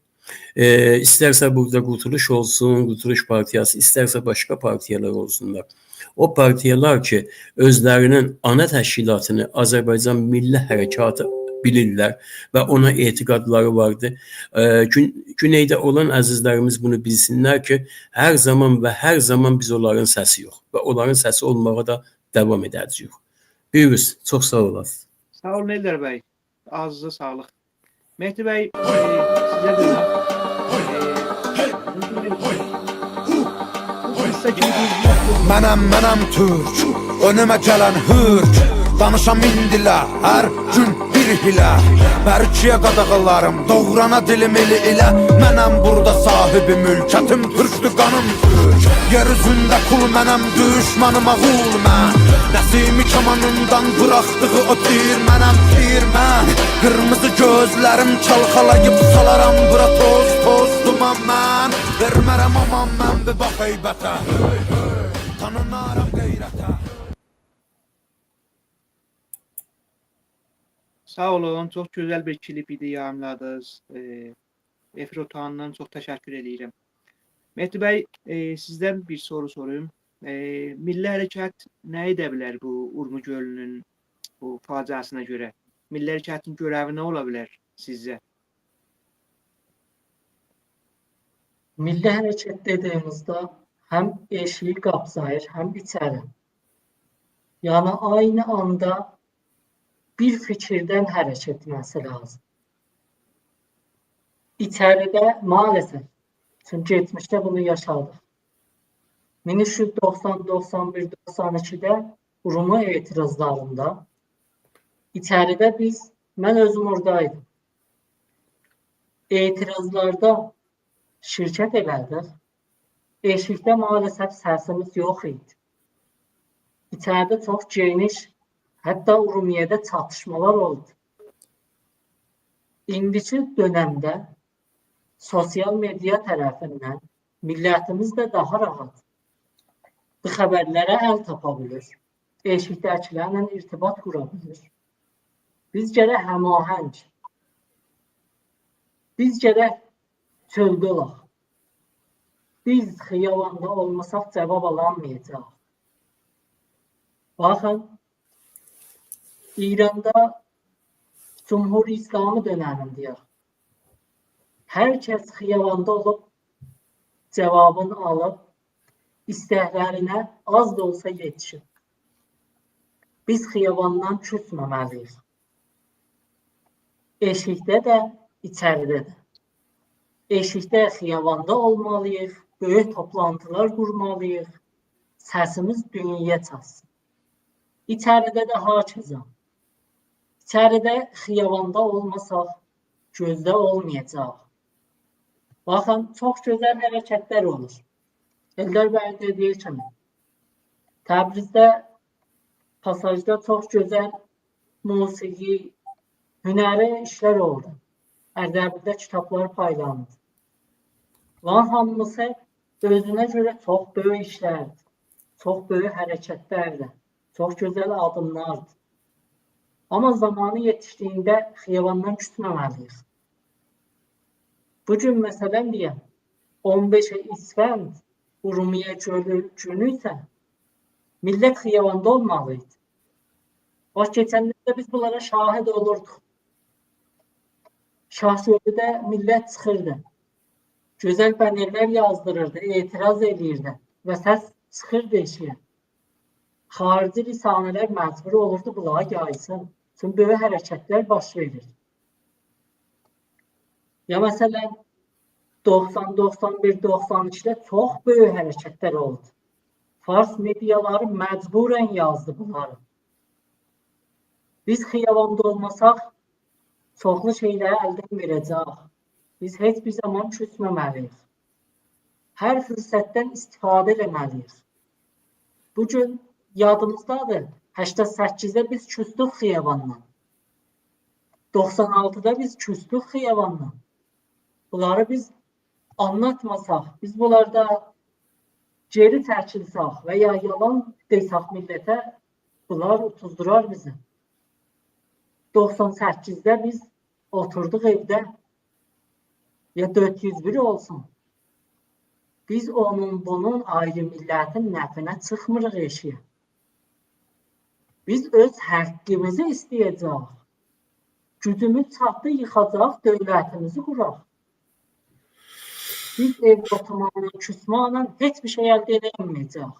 S4: İstərsə burada Qurtuluş olsun, Qurtuluş Partiyası, istərsə başqa partiyalar olsunlar. O partiyalar ki, özlərinin ana təşkilatını Azərbaycan Milli Hərəkatı bilirlər və ona etiqadları vardır. Güneydə olan əzizlərimiz bunu bilsinlər ki, hər zaman və hər zaman biz onların səsi yox və onların səsi olmağa da davam edəcəyik. Buyuruz, çox sağ olasınız.
S2: Sağ olun Eldar bəy. Ağzınıza sağlıq. Mehdi bəy, sizə dönüm.
S5: Mənəm, mənəm türk, önümə gələn hürk. Danışam indilə, hər gün bir hilə. Bərkiyə qadağalarım, doğrana dilim eli ilə. Mənəm burada sahibi mülkətim, türkdür qanım türk. Yer üzündə kul mənəm, düşmanıma qul mən. Nəsimi kamanından buraxdığı o tir mənəm, tir mən. Qırmızı gözlərim çalxalayıb salaram bura toz, toz duman mən. Vermərəm aman mən bir bax heybətə, tanınaram qeyrətə.
S2: Sağ olun, çox gözəl bir klip idi yayımladınız. Efir otağından çox təşəkkür eləyirəm. Mehdi bəy, sizdən bir soru sorayım. Milli hərəkat nə edə bilər bu Urmu Gölünün bu faciasına görə? Milli hərəkatın görəvi nə ola bilər sizcə?
S3: Milli hərəkət dediğimizde hem eşiği kapsayır hem içeri. Yani aynı anda bir fikirden hareket etmesi lazım. İçeride maalesef, çünkü geçmişte bunu yaşadık. 1390, 91, 92'de Urmu etirazlarında içeride ben özüm oradaydım. Etirazlarda şirket elədik. Eşikdə maalesef səsimiz yox idi. İçəridə çox geniş, hətta Urmiyedə çatışmalar oldu. İndiki dönəmdə sosial media tərəfindən millətimiz də daha rahat bu xəbərlərə əl tapa bilir, eşikdəkilərlə irtibat qura bilir. Biz gərək həmahəng, biz gərək çöldə olaq. Biz xiyabanda olmasaq cavab alamayacaq. Baxın, İranda Cumhur İslamı dönəmindəyik. Hər kəs xiyabanda olub, cavabını alıb, istəklərinə az da olsa yetişib. Biz xiyabandan küsməməliyik. Eşikdə də, içəridə də. Eşikdə, xiyabanda olmalıyıq, böyük toplantılar qurmalıyıq, səsimiz dünyaya çatsın. İçəridə də hakeza. İçəridə xiyabanda olmasaq, gözdə olmayacaq. Baxın, çox gözəl hərəkətlər olur. Eldar bəy dediyi kimi, Təbrizdə, pasajda çox gözəl musiqi, hünəri işlər oldu. Ərdəbildə kitablar paylandı. Van hamısı özünə görə çox böyük işlərdir, çox böyük hərəkətlərdir, çox gözəl addımlardır. Amma zamanı yetişdiyində xiyabandan küsməməliyik. Bugün məsələn deyəm, 15 İsfənd Urmiye Gölü günü isə millət xiyabanda olmalıydı. Bax, keçənlərdə biz bunlara şahid olurduq. Şahsövüdə millət çıxırdı, gözəl bənerlər yazdırırdı, etiraz eləyirdi və səs çıxırdı eşiyə. Xarici risalələr məcbur olurdu bunlara yaysın. Çünki böyük hərəkətlər baş verir. Ya məsələn, 90, 91, 92-də çox böyük hərəkətlər oldu. Fars mediaları məcburən yazdı bunları. Biz xiyabanda olmasaq, çoxlu şeyləri əldən verəcək. Biz heç bir zaman küsməməliyik. Hər fürsətdən istifadə eləməliyik. Bugün yadımızdadır, 88-də biz küstük xiyabandan. 96-da biz küstük xiyabandan. Bunları biz anlatmasaq, biz bunlarda geri çəkilsək və ya yalan desək millətə, bunlar utuzdurar bizi. 98-də biz oturduq evdə, ya 401 olsun. Biz onun, bunun ayrı millətin nəfinə çıxmırıq eşiyə. Biz öz həqqimizi istəyəcəyik. Gücümüz çatdı, yıxacaq, dövlətimizi quraq. Biz ev oturmaqla, küsmaqla heç bir şey əldə edəməyəcəyik.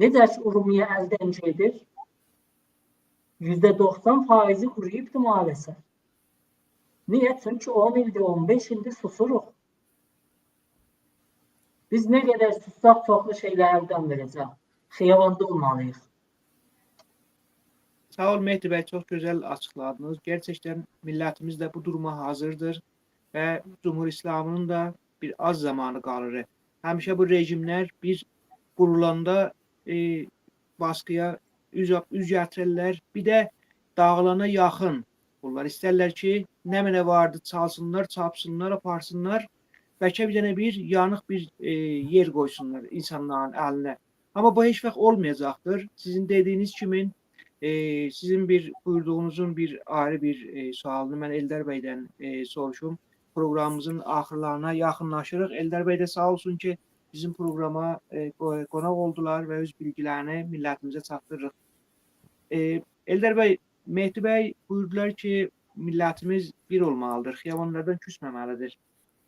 S3: Necə ki, Urumiyə əldən gedir, %90 quruyubdur maalesef. Niyə? Çünki 10 ildir, 15 ildir susuruq. Biz nə qədər sussaq, çoxlu şeylər əldən verəcək. Xiyabanda olmalıyıq.
S2: Sağ ol Mehdi bəy, çox gözəl açıqladınız. Gerçekten millətimiz də bu duruma hazırdır və Cumhur İslamının da bir az zamanı qalır. Həmişə bu rejimlər bir qurulanda baskıya üz gətirirlər. Bir də dağılana yaxın bunlar istərlər ki, nə mənə vardı çalsınlar, çapsınlar, aparsınlar. Bəlkə bir dənə bir yanıq bir yer qoysunlar insanların əlinə. Amma bu heç vaxt olmayacaqdır. Sizin dediyiniz kimi sizin bir buyurduğunuzun bir ayrı bir sualını mən Eldar bəydən soruşum. Proqramımızın axırlarına yaxınlaşırıq. Eldar bəy də sağ olsun ki, bizim proqrama qonaq oldular və öz bilgilərini millətimizə çatdırırıq. Eldar bəy, Mehdi bəy buyurdular ki, millətimiz bir olmalıdır, xiyabanlardan küsməməlidir.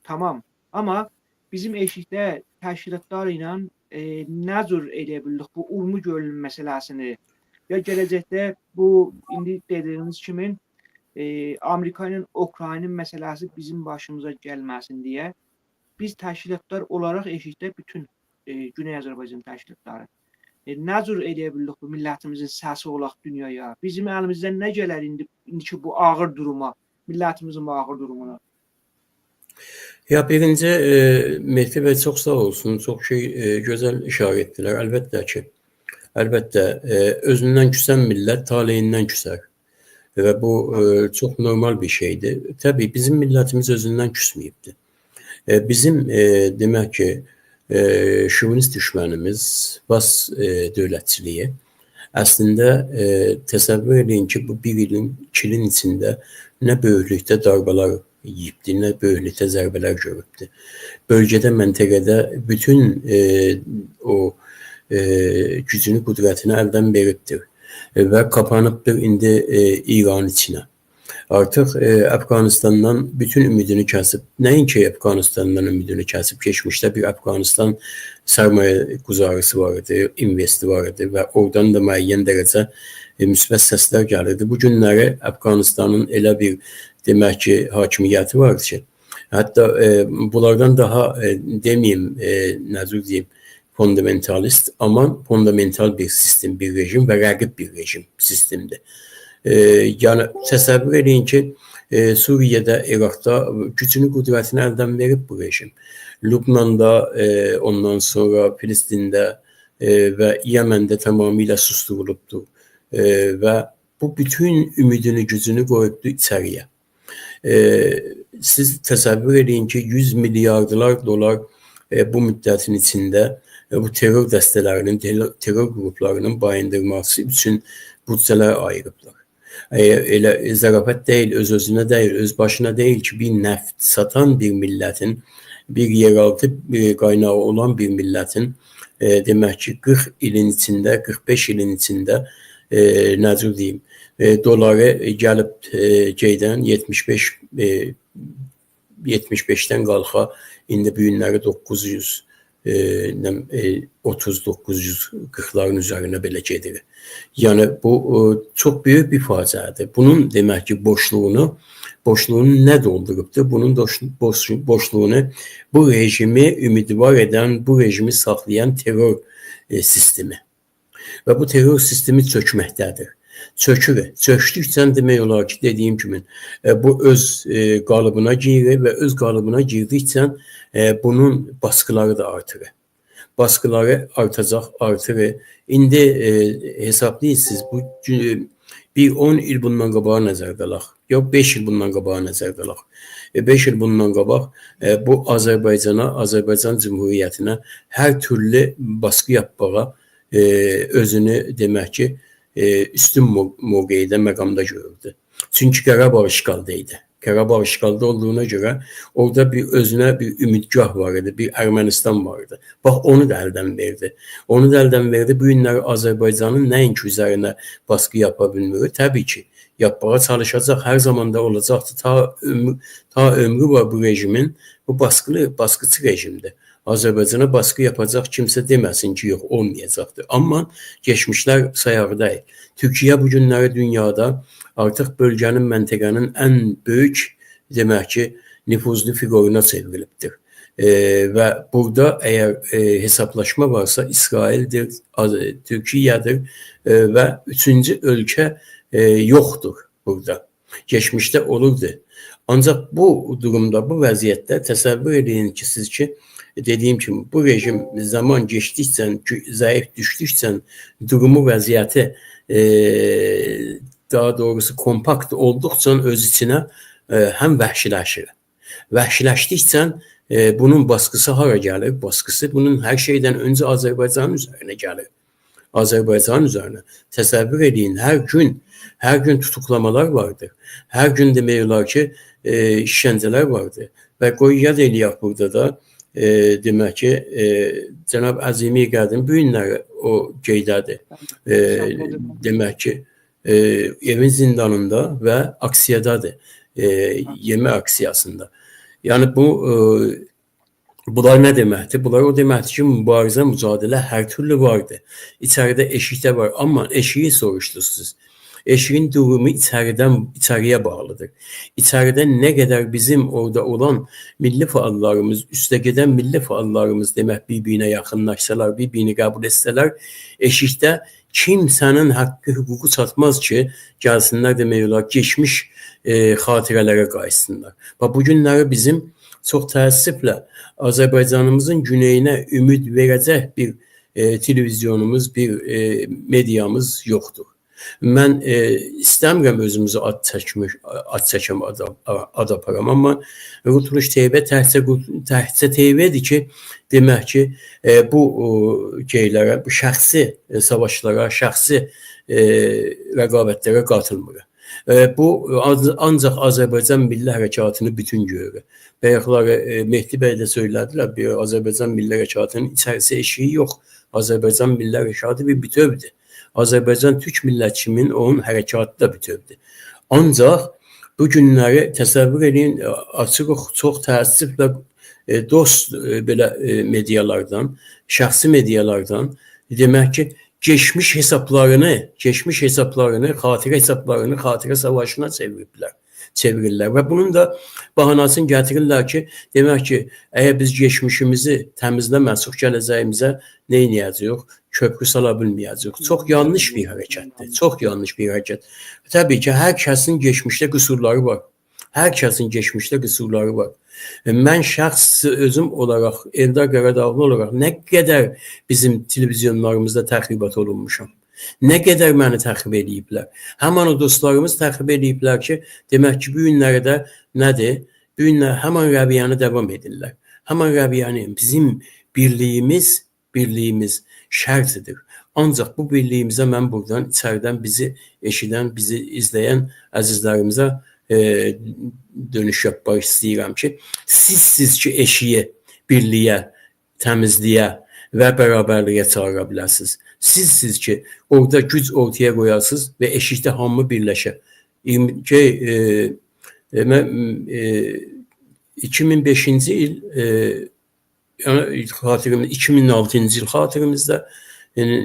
S2: Tamam, amma bizim eşikdə təşkilatlar ilə nə cür eləyə bildik bu Urmu gölünün məsələsini? Ya gələcəkdə bu indi dediyiniz kimi Amerika ilə Ukrayna məsələsi bizim başımıza gəlməsin deyə biz təşkilatlar olaraq eşikdə bütün Güney Azərbaycan təşkilatları nə cür eləyə bildik bu millətimizin səsi olaq dünyaya? Bizim əlimizdən nə gələr indiki bu ağır duruma, millətimizin bu ağır durumuna?
S4: Ya birinci Mehdi bəy çox sağ olsun, çox şey gözəl işarə etdilər. Əlbəttə ki, əlbəttə özündən küsən millət taleyindən küsər. Və bu çox normal bir şeydir. Təbii bizim millətimiz özündən küsməyibdir. Bizim demək ki, şovinist düşmənimiz Bas dövlətçiliyi əslində təsəvvür edin ki, bu bir ilin, 2 ilin içində nə böyüklükdə darbalar yiyibdir, nə böyüklükdə zərbələr görübdür. Bölgədə, məntəqədə bütün o gücünü, qüdrətini əldən veribdir və kapanıbdır indi İran içinə. Artıq Əfqanistandan bütün ümidini kəsib, nəinki Əfqanistandan ümidini kəsib, keçmişdə bir Əfqanistan sərmayə quzarısı var idi, investi var idi və oradan da müəyyən dərəcə müsbət səslər gəlirdi. Bu günləri Əfqanistanın elə bir demək ki, hakimiyyəti var ki, hətta bunlardan daha deməyim, nə cür deyim, fundamentalist, amma fundamental bir sistem, bir rejim və rəqib bir rejim sistemdir. Yəni təsəvvür edin ki, Suriyədə, İraqda gücünü, qüdrətini əldən verib bu rejim. Lübnanda, ondan sonra Filistində və Yəməndə tamamilə susturulubdur və bu bütün ümidini, gücünü qoyubdur içəriyə. Siz təsəvvür edin ki, 100 milyardlar dolar bu müddətin içində bu terror dəstələrinin, terror qruplarının bayındırması üçün büdcələr ayırıblar. Elə zarafat deyil, öz-özünə deyil, öz başına deyil ki, bir nəft satan bir millətin, bir yeraltı qaynağı olan bir millətin demək ki, 40 ilin içində, 45 ilin içində nə cür deyim, doları gəlib gedən 75-dən qalxa indi bu günləri 900 3940-ların üzərinə belə gedir. Yəni bu çox böyük bir faciədir. Bunun demək ki, boşluğunu nə doldurubdur? Bunun boşluğunu bu rejimi ümidvar edən, bu rejimi saxlayan terror sistemi. Və bu terror sistemi çökməkdədir. Çökür. Çökdükcə demək olar ki, dediyim kimi bu öz qalıbına girir və öz qalıbına girdikcə bunun baskıları da artır. Baskıları artacaq, artır. İndi hesablayırsınız, bu bir 10 il bundan qabağa nəzərdə alaq, ya 5 il bundan qabağa nəzərdə alaq. 5 il bundan qabaq bu Azərbaycana, Azərbaycan Cümhuriyyətinə hər türlü baskı yapmağa özünü demək ki, üstün mövqedə, məqamda görürdü. Çünki Qarabağ işğalda idi. Qarabağ işğalda olduğuna görə orada bir özünə bir ümidgah var idi, bir Ermənistan var idi. Bax, onu da əldən verdi. Onu da əldən verdi. Bu günləri Azərbaycanın nəinki üzərinə baskı yapa bilmir. Təbii ki, yapmağa çalışacaq, hər zaman da olacaqdır. Ta ömrü var bu rejimin. Bu baskıcı rejimdir. Azərbaycana baskı yapacaq kimsə deməsin ki, yox, olmayacaqdır. Amma geçmişlər sayağı deyil. Türkiyə bu günləri dünyada artıq bölgənin, məntəqənin ən böyük, demək ki, nüfuzlu fiquruna çevrilibdir. Və burada əgər hesablaşma varsa İsraildir, Türkiyədir və üçüncü ölkə yoxdur burada. Geçmişdə olurdu. Ancaq bu durumda, bu vəziyyətdə təsəvvür edin ki, siz ki, dediyim kimi bu rejim zaman keçdikcə, zəif düşdükcə durumu, vəziyyəti daha doğrusu kompakt olduqca öz içinə həm vəhşiləşir. Vəhşiləşdikcə bunun baskısı hara gəlir? Baskısı bunun hər şeydən öncə Azərbaycanın üzərinə gəlir. Azərbaycanın üzərinə. Təsəvvür edin, hər gün tutuklamalar vardır. Hər gün demək olar ki, işgəncələr vardır. Və qoy yad eləyək burada da, demək ki, cənab Əzimi Qədim bu günləri o qeydədir. Demək ki, evin zindanında və aksiyadadır. Yemə aksiyasında. Yəni bu bunlar nə deməkdir? Bunlar o deməkdir ki, mübarizə, mücadilə hər türlü vardır. İçəridə, eşikdə var. Amma eşiyi soruşdunuz siz. Eşiyin durumu içəridən içəriyə bağlıdır. İçəridə nə qədər bizim orada olan milli fəallarımız, üstə gedən milli fəallarımız demək bir-birinə yaxınlaşsalar, bir-birini qəbul etsələr, eşikdə kimsənin haqqı, hüququ çatmaz ki, gəlsinlər demək olar, keçmiş xatirələrə qayıtsınlar. Bax, bu günləri bizim çox təəssüflə Azərbaycanımızın güneyinə ümid verəcək bir televizyonumuz, bir mediamız yoxdur. Mən istəmirəm özümüzü ad çəkəm, ad aparam, amma Qurtuluş TV təhcə TV-dir ki, demək ki, bu şeylərə, bu şəxsi savaşlara, şəxsi rəqabətlərə qatılmır. Bu ancaq Azərbaycan Milli Hərəkatını bütün görür. Bayaqları Mehdi bəy də söylədilər, bir Azərbaycan Milli Hərəkatının içərisi eşiyi yox. Azərbaycan Milli Hərəkatı bir bütövdür. Azərbaycan Türk millətçinin onun hərəkatı da bütövdür. Ancaq bu günləri təsəvvür edin, açıq çox təəssüflə dost belə medialardan, şəxsi medialardan demək ki, geçmiş hesablarını, xatirə hesablarını xatirə savaşına çevirirlər və bunun da bahanasını gətirirlər ki, demək ki, əgər biz geçmişimizi təmizləməsək, gələcəyimizə nə edəcəyik? Köprü sala bilməyəcəyik. Çox yanlış bir hərəkətdir. Çox yanlış bir hərəkət. Təbii ki, hər kəsin geçmişdə qüsurları var. Hər kəsin geçmişdə qüsurları var. Mən şəxs özüm olaraq, Eldar Qaradağlı olaraq nə qədər bizim televizyonlarımızda təxribat olunmuşam. Nə qədər məni təxrib eləyiblər. Həmin o dostlarımız təxrib eləyiblər ki, demək ki, bu günləri də nədir? Bu günlər həmin rəviyanı davam edirlər. Həmin rəviyanı bizim birliyimiz şərtidir. Ancaq bu birliyimizə mən buradan içəridən bizi eşidən, bizi izləyən əzizlərimizə dönüş yapmaq istəyirəm ki, sizsiz ki, eşiyə, birliyə, təmizliyə və bərabərliyə çağıra bilərsiniz. Sizsiz ki, orada güc ortaya qoyarsınız və eşikdə hamı birləşər. Mən 2005-ci il yəni xatirimdə 2006-cı il xatirimizdə, yəni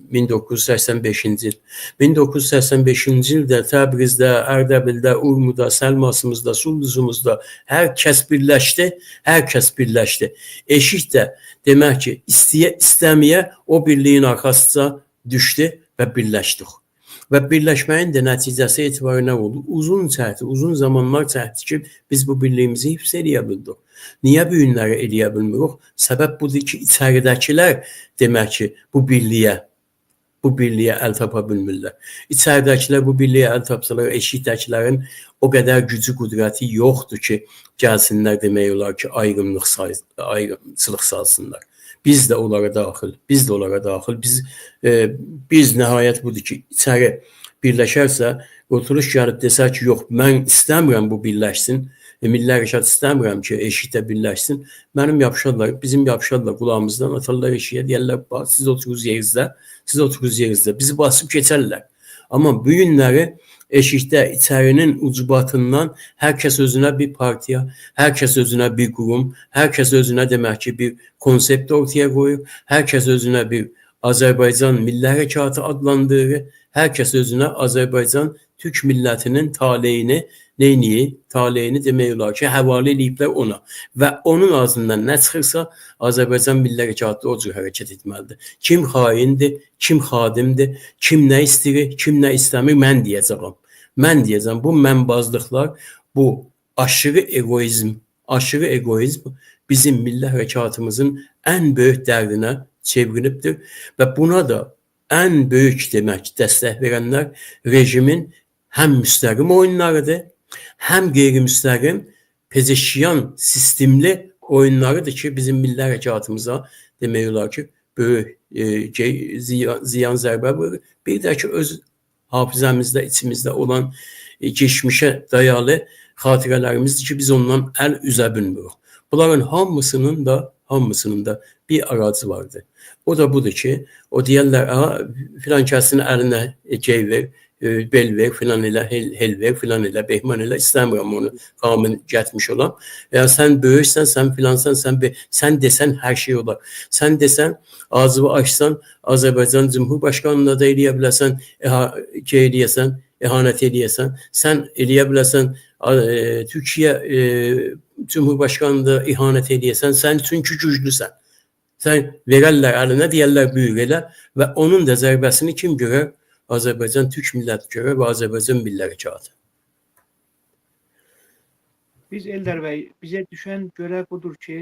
S4: 1985-ci il. 1985-ci ildə Təbrizdə, Ərdəbildə, Urmuda, Səlmasımızda, Sulduzumuzda hər kəs birləşdi, hər kəs birləşdi. Eşik də demək ki, istəyə istəməyə o birliyin arxasıca düşdü və birləşdik. Və birləşməyin də nəticəsi etibarı nə oldu? Uzun çəkdi, uzun zamanlar çəkdi ki, biz bu birliyimizi hifz eləyə bildik. Niyə bu günləri eləyə bilmirik? Səbəb budur ki, içəridəkilər demək ki, bu birliyə əl tapa bilmirlər. İçəridəkilər bu birliyə əl tapsalar, eşikdəkilərin o qədər gücü, qüdrəti yoxdur ki, gəlsinlər demək olar ki, ayrımçılıq salsınlar. Biz də onlara daxil, biz də onlara daxil. Biz nəhayət budur ki, içəri birləşərsə, Qurtuluş gəlib desə ki, yox, mən istəmirəm bu birləşsin, Milli Hərəkat istəmirəm ki, eşikdə birləşsin. Mənim yapışarlar, bizim yapışarlar qulağımızdan, atarlar eşiyə, deyərlər, bax, siz otururuz yerinizdə, siz otururuz yerinizdə, bizi basıb keçərlər. Amma bu günləri eşikdə içərinin ucbatından hər kəs özünə bir partiya, hər kəs özünə bir qurum, hər kəs özünə demək ki, bir konsept ortaya qoyur, hər kəs özünə bir Azərbaycan Milli Hərəkatı adlandırır, hər kəs özünə Azərbaycan Türk millətinin taleyini neyniyir? Taleyini demək olar ki, həvalə eləyiblər ona və onun ağzından nə çıxırsa Azərbaycan Milli Hərəkatı o cür hərəkət etməlidir. Kim xaindir, kim xadimdir, kim nə istəyir, kim nə istəmir, mən deyəcəyəm. Mən deyəcəm, bu mənbazlıqlar, bu aşırı egoizm, aşırı egoizm bizim milli hərəkatımızın ən böyük dərdinə çevrilibdir və buna da ən böyük demək dəstək verənlər rejimin həm müstəqim oyunlarıdır, həm qeyri-müstəqim Pezeşkiyan sistemli oyunlarıdır ki, bizim milli hərəkatımıza demək olar ki, böyük ziyan zərbə vurur. Bir də ki, öz hafizəmizdə, içimizdə olan keçmişə dayalı xatirələrimizdir ki, biz ondan əl üzə bilmirik. Bunların hamısının da bir aracı vardır. O da budur ki, o deyərlər, aha, filan kəsin əlinə gey ver, bel ver, filan elə, hel ver, filan elə, behman elə, istəmirəm onu, qamın gətmiş olan. Ya sən böyüksən, sən filansan, sən desən hər şey olar. Sən desən, ağzını açsan, Azərbaycan Cumhurbaşqanına da eləyə biləsən, eləyəsən, ihanət eləyəsən, sən eləyə biləsən, Türkiyə Cumhurbaşqanına da ihanət eləyəsən, sən çünki güclüsən. Sən verərlər əlinə, deyərlər böyük elə və onun da zərbəsini kim görər? Azərbaycan Türk milləti görər və Azərbaycan Milli Hərəkatı.
S2: Biz Eldar bəy, bizə düşən görev budur ki,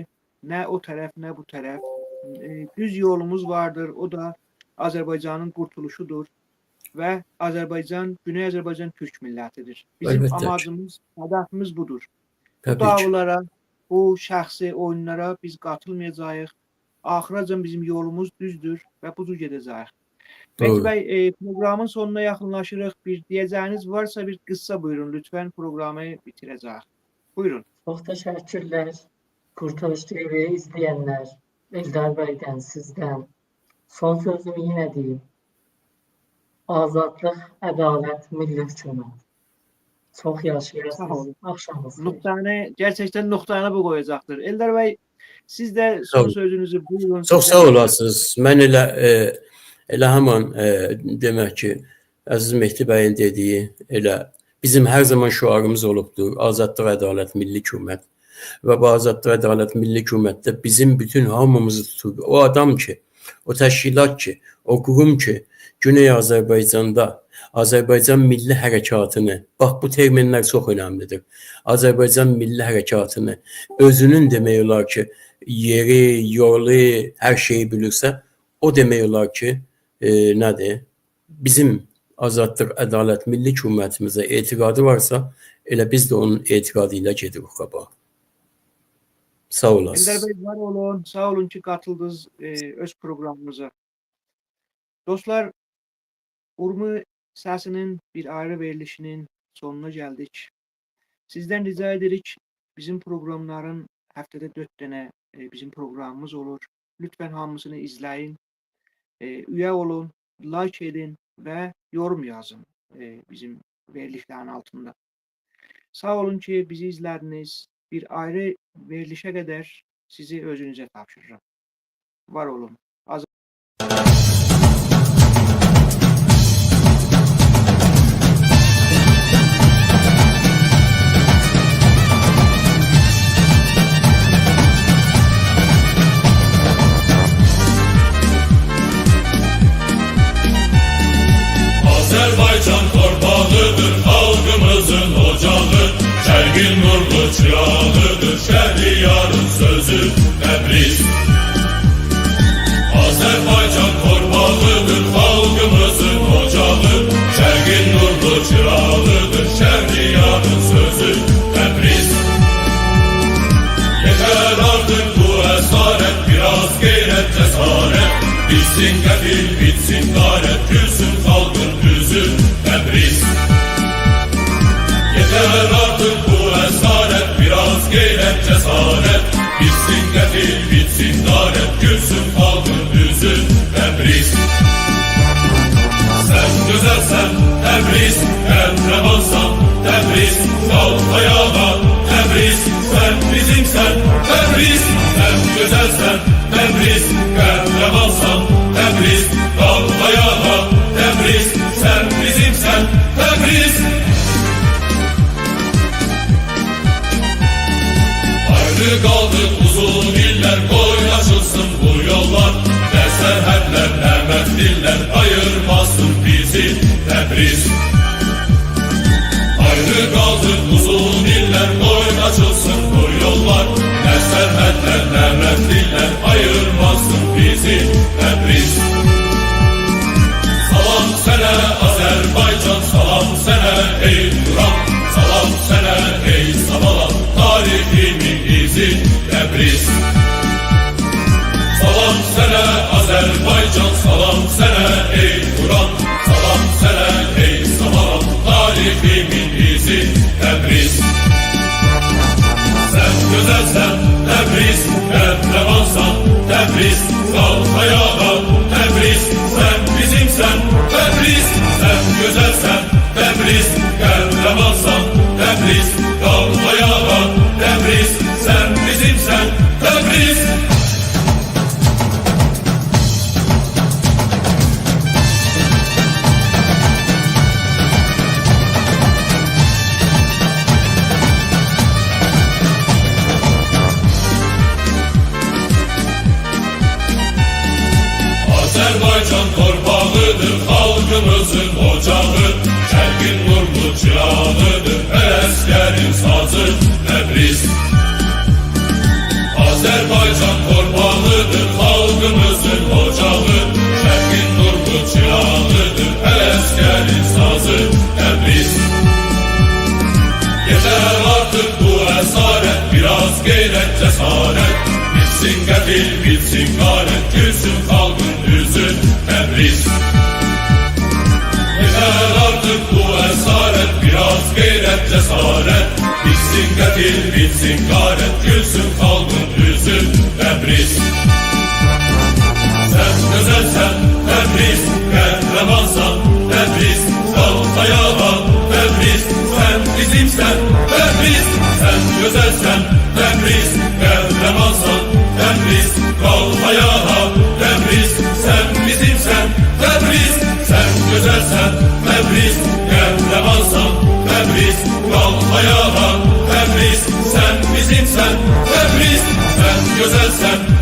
S2: nə o tərəf, nə bu tərəf. Düz yolumuz vardır, o da Azərbaycanın qurtuluşudur və Azərbaycan, Güney Azərbaycan Türk millətidir. Bizim
S4: Əlbəttə ki.
S2: amacımız, hədəfimiz budur. Bu
S4: Təbii ki.
S2: davalara, bu şəxsi oyunlara biz qatılmayacağıq. Axıracan bizim yolumuz düzdür və bu cür gedəcəyik. Mehdi
S4: Doğru.
S2: bəy, programın sonuna yaxınlaşırıq. Bir deyəcəyiniz varsa bir qıssa buyurun lütfən, programı bitirəcəyik. Buyurun.
S3: Çox təşəkkürlər. Kurtuluş TV izleyenler, Eldar Bey'den, sizden. Son sözümü yine diyeyim. Azadlıq, ədalət, milli hökumət. Çox
S2: Sağ
S3: yaşayasınız.
S2: olun.
S3: Axşamınız xeyir.
S2: Nöqtəni, gerçekten nöqtəni bu qoyacaqdır. Eldar bəy, siz də son
S4: Sağ olun.
S2: sözünüzü buyurun.
S4: Çox
S2: Sizdən
S4: sağ olasınız. Mən elə həman demək ki, əziz Mehdi bəyin dediyi elə bizim hər zaman şüarımız olubdur. Azadlıq, ədalət, milli hökumət. Və bu azadlıq, ədalət, milli hökumətdə bizim bütün hamımızı tutur. O adam ki, o təşkilat ki, o qurum ki, Güney Azərbaycanda Azərbaycan Milli Hərəkatını, bax bu terminlər çox önəmlidir. Azərbaycan Milli Hərəkatını özünün demək olar ki, yeri, yolu, hər şeyi bilirsə, o demək olar ki, nədir? Bizim azadlıq, ədalət, milli hökumətimizə etiqadı varsa, elə biz də onun etiqadı ilə gedirik qabağa. Sağ olasınız.
S2: Eldar bəy, var olun. Sağ olun ki, katıldınız öz programımıza. Dostlar, Urmu Səsinin bir ayrı verilişinin sonuna gəldik. Sizdən rica edirik, bizim proqramların həftədə 4 dənə bizim proqramımız olur. Lütfən hamısını izləyin, üyə olun, like edin və yorum yazın bizim verilişlərin altında. Sağ olun ki, bizi izlədiniz. Bir ayrı verilişə qədər sizi özünüzə tapşırıram. Var olun.
S6: Azerbaycan torpağıdır, halkımızın ocağı, Şərqin nurlu çırağıdır, Şəhriyarın sözü Təbriz. Bitsin qətil, bitsin qarət, gülsün xalqın üzü Təbriz. Yeter artık bu esaret, biraz qeyrət, cəsarət. Bitsin qətil, bitsin qarət, gülsün xalqın üzü Təbriz. Sen güzelsen Təbriz, qəhrəmansan Təbriz, qalx ayağa Təbriz, sen bizimsən Təbriz. Sen güzelsen Təbriz, qəhrəmansan Təbriz, qalx ayağa Təbriz, sen bizimsən Təbriz. Ayrı kaldık uzun iller, koy açılsın bu yollar. Ne serhedler ne mendiller ayırmasın bizi Təbriz. Ayrı kaldık uzun iller, koy açılsın bu yollar. Ne serhedler ne mendiller ayırmasın bizi Təbriz. Salam sənə Azərbaycan, salam sənə ey Turan, salam sənə ey Samalan, tariximin izi Təbriz. Salam sənə Azərbaycan, salam sənə ey Turan, salam sənə ey Samalan, tariximin izi Təbriz. Sən gözəlsən Təbriz, qəhrəmansan Təbriz, qalx ayağa Təbriz, sən bizimsən Təbriz. Sən gözəlsən Təbriz, qəhrəmansan Təbriz, qalx ayağa Təbriz, sən bizimsən Təbriz. Azərbaycan torpağıdır xalqımızın ocağı, Şərqin nurlu çırağıdır hər əsgərin sazı Təbriz. Azərbaycan torpağıdır xalqımızın ocağı, Şərqin nurlu çırağıdır hər əsgərin sazı Təbriz. Yeter artık bu esaret, biraz qeyrət, cəsarət. Bitsin qətil, bitsin qarət, gülsün xalqın üzü Təbriz. Yeter artık bu esaret, biraz qeyrət, cəsarət. Bitsin qətil, bitsin qarət, gülsün xalqın üzü Təbriz. Sən gözəlsən Təbriz, qəhrəmansan Təbriz, qalx ayağa Təbriz, sən bizimsən Təbriz. Sən gözəlsən Təbriz, qəhrəmansan Təbriz, qalx ayağa Təbriz, sən bizimsən Təbriz. Sən gözəlsən Təbriz, qəhrəmansan Təbriz, qalx ayağa Təbriz, sən bizimsən Təbriz. Sən gözəlsən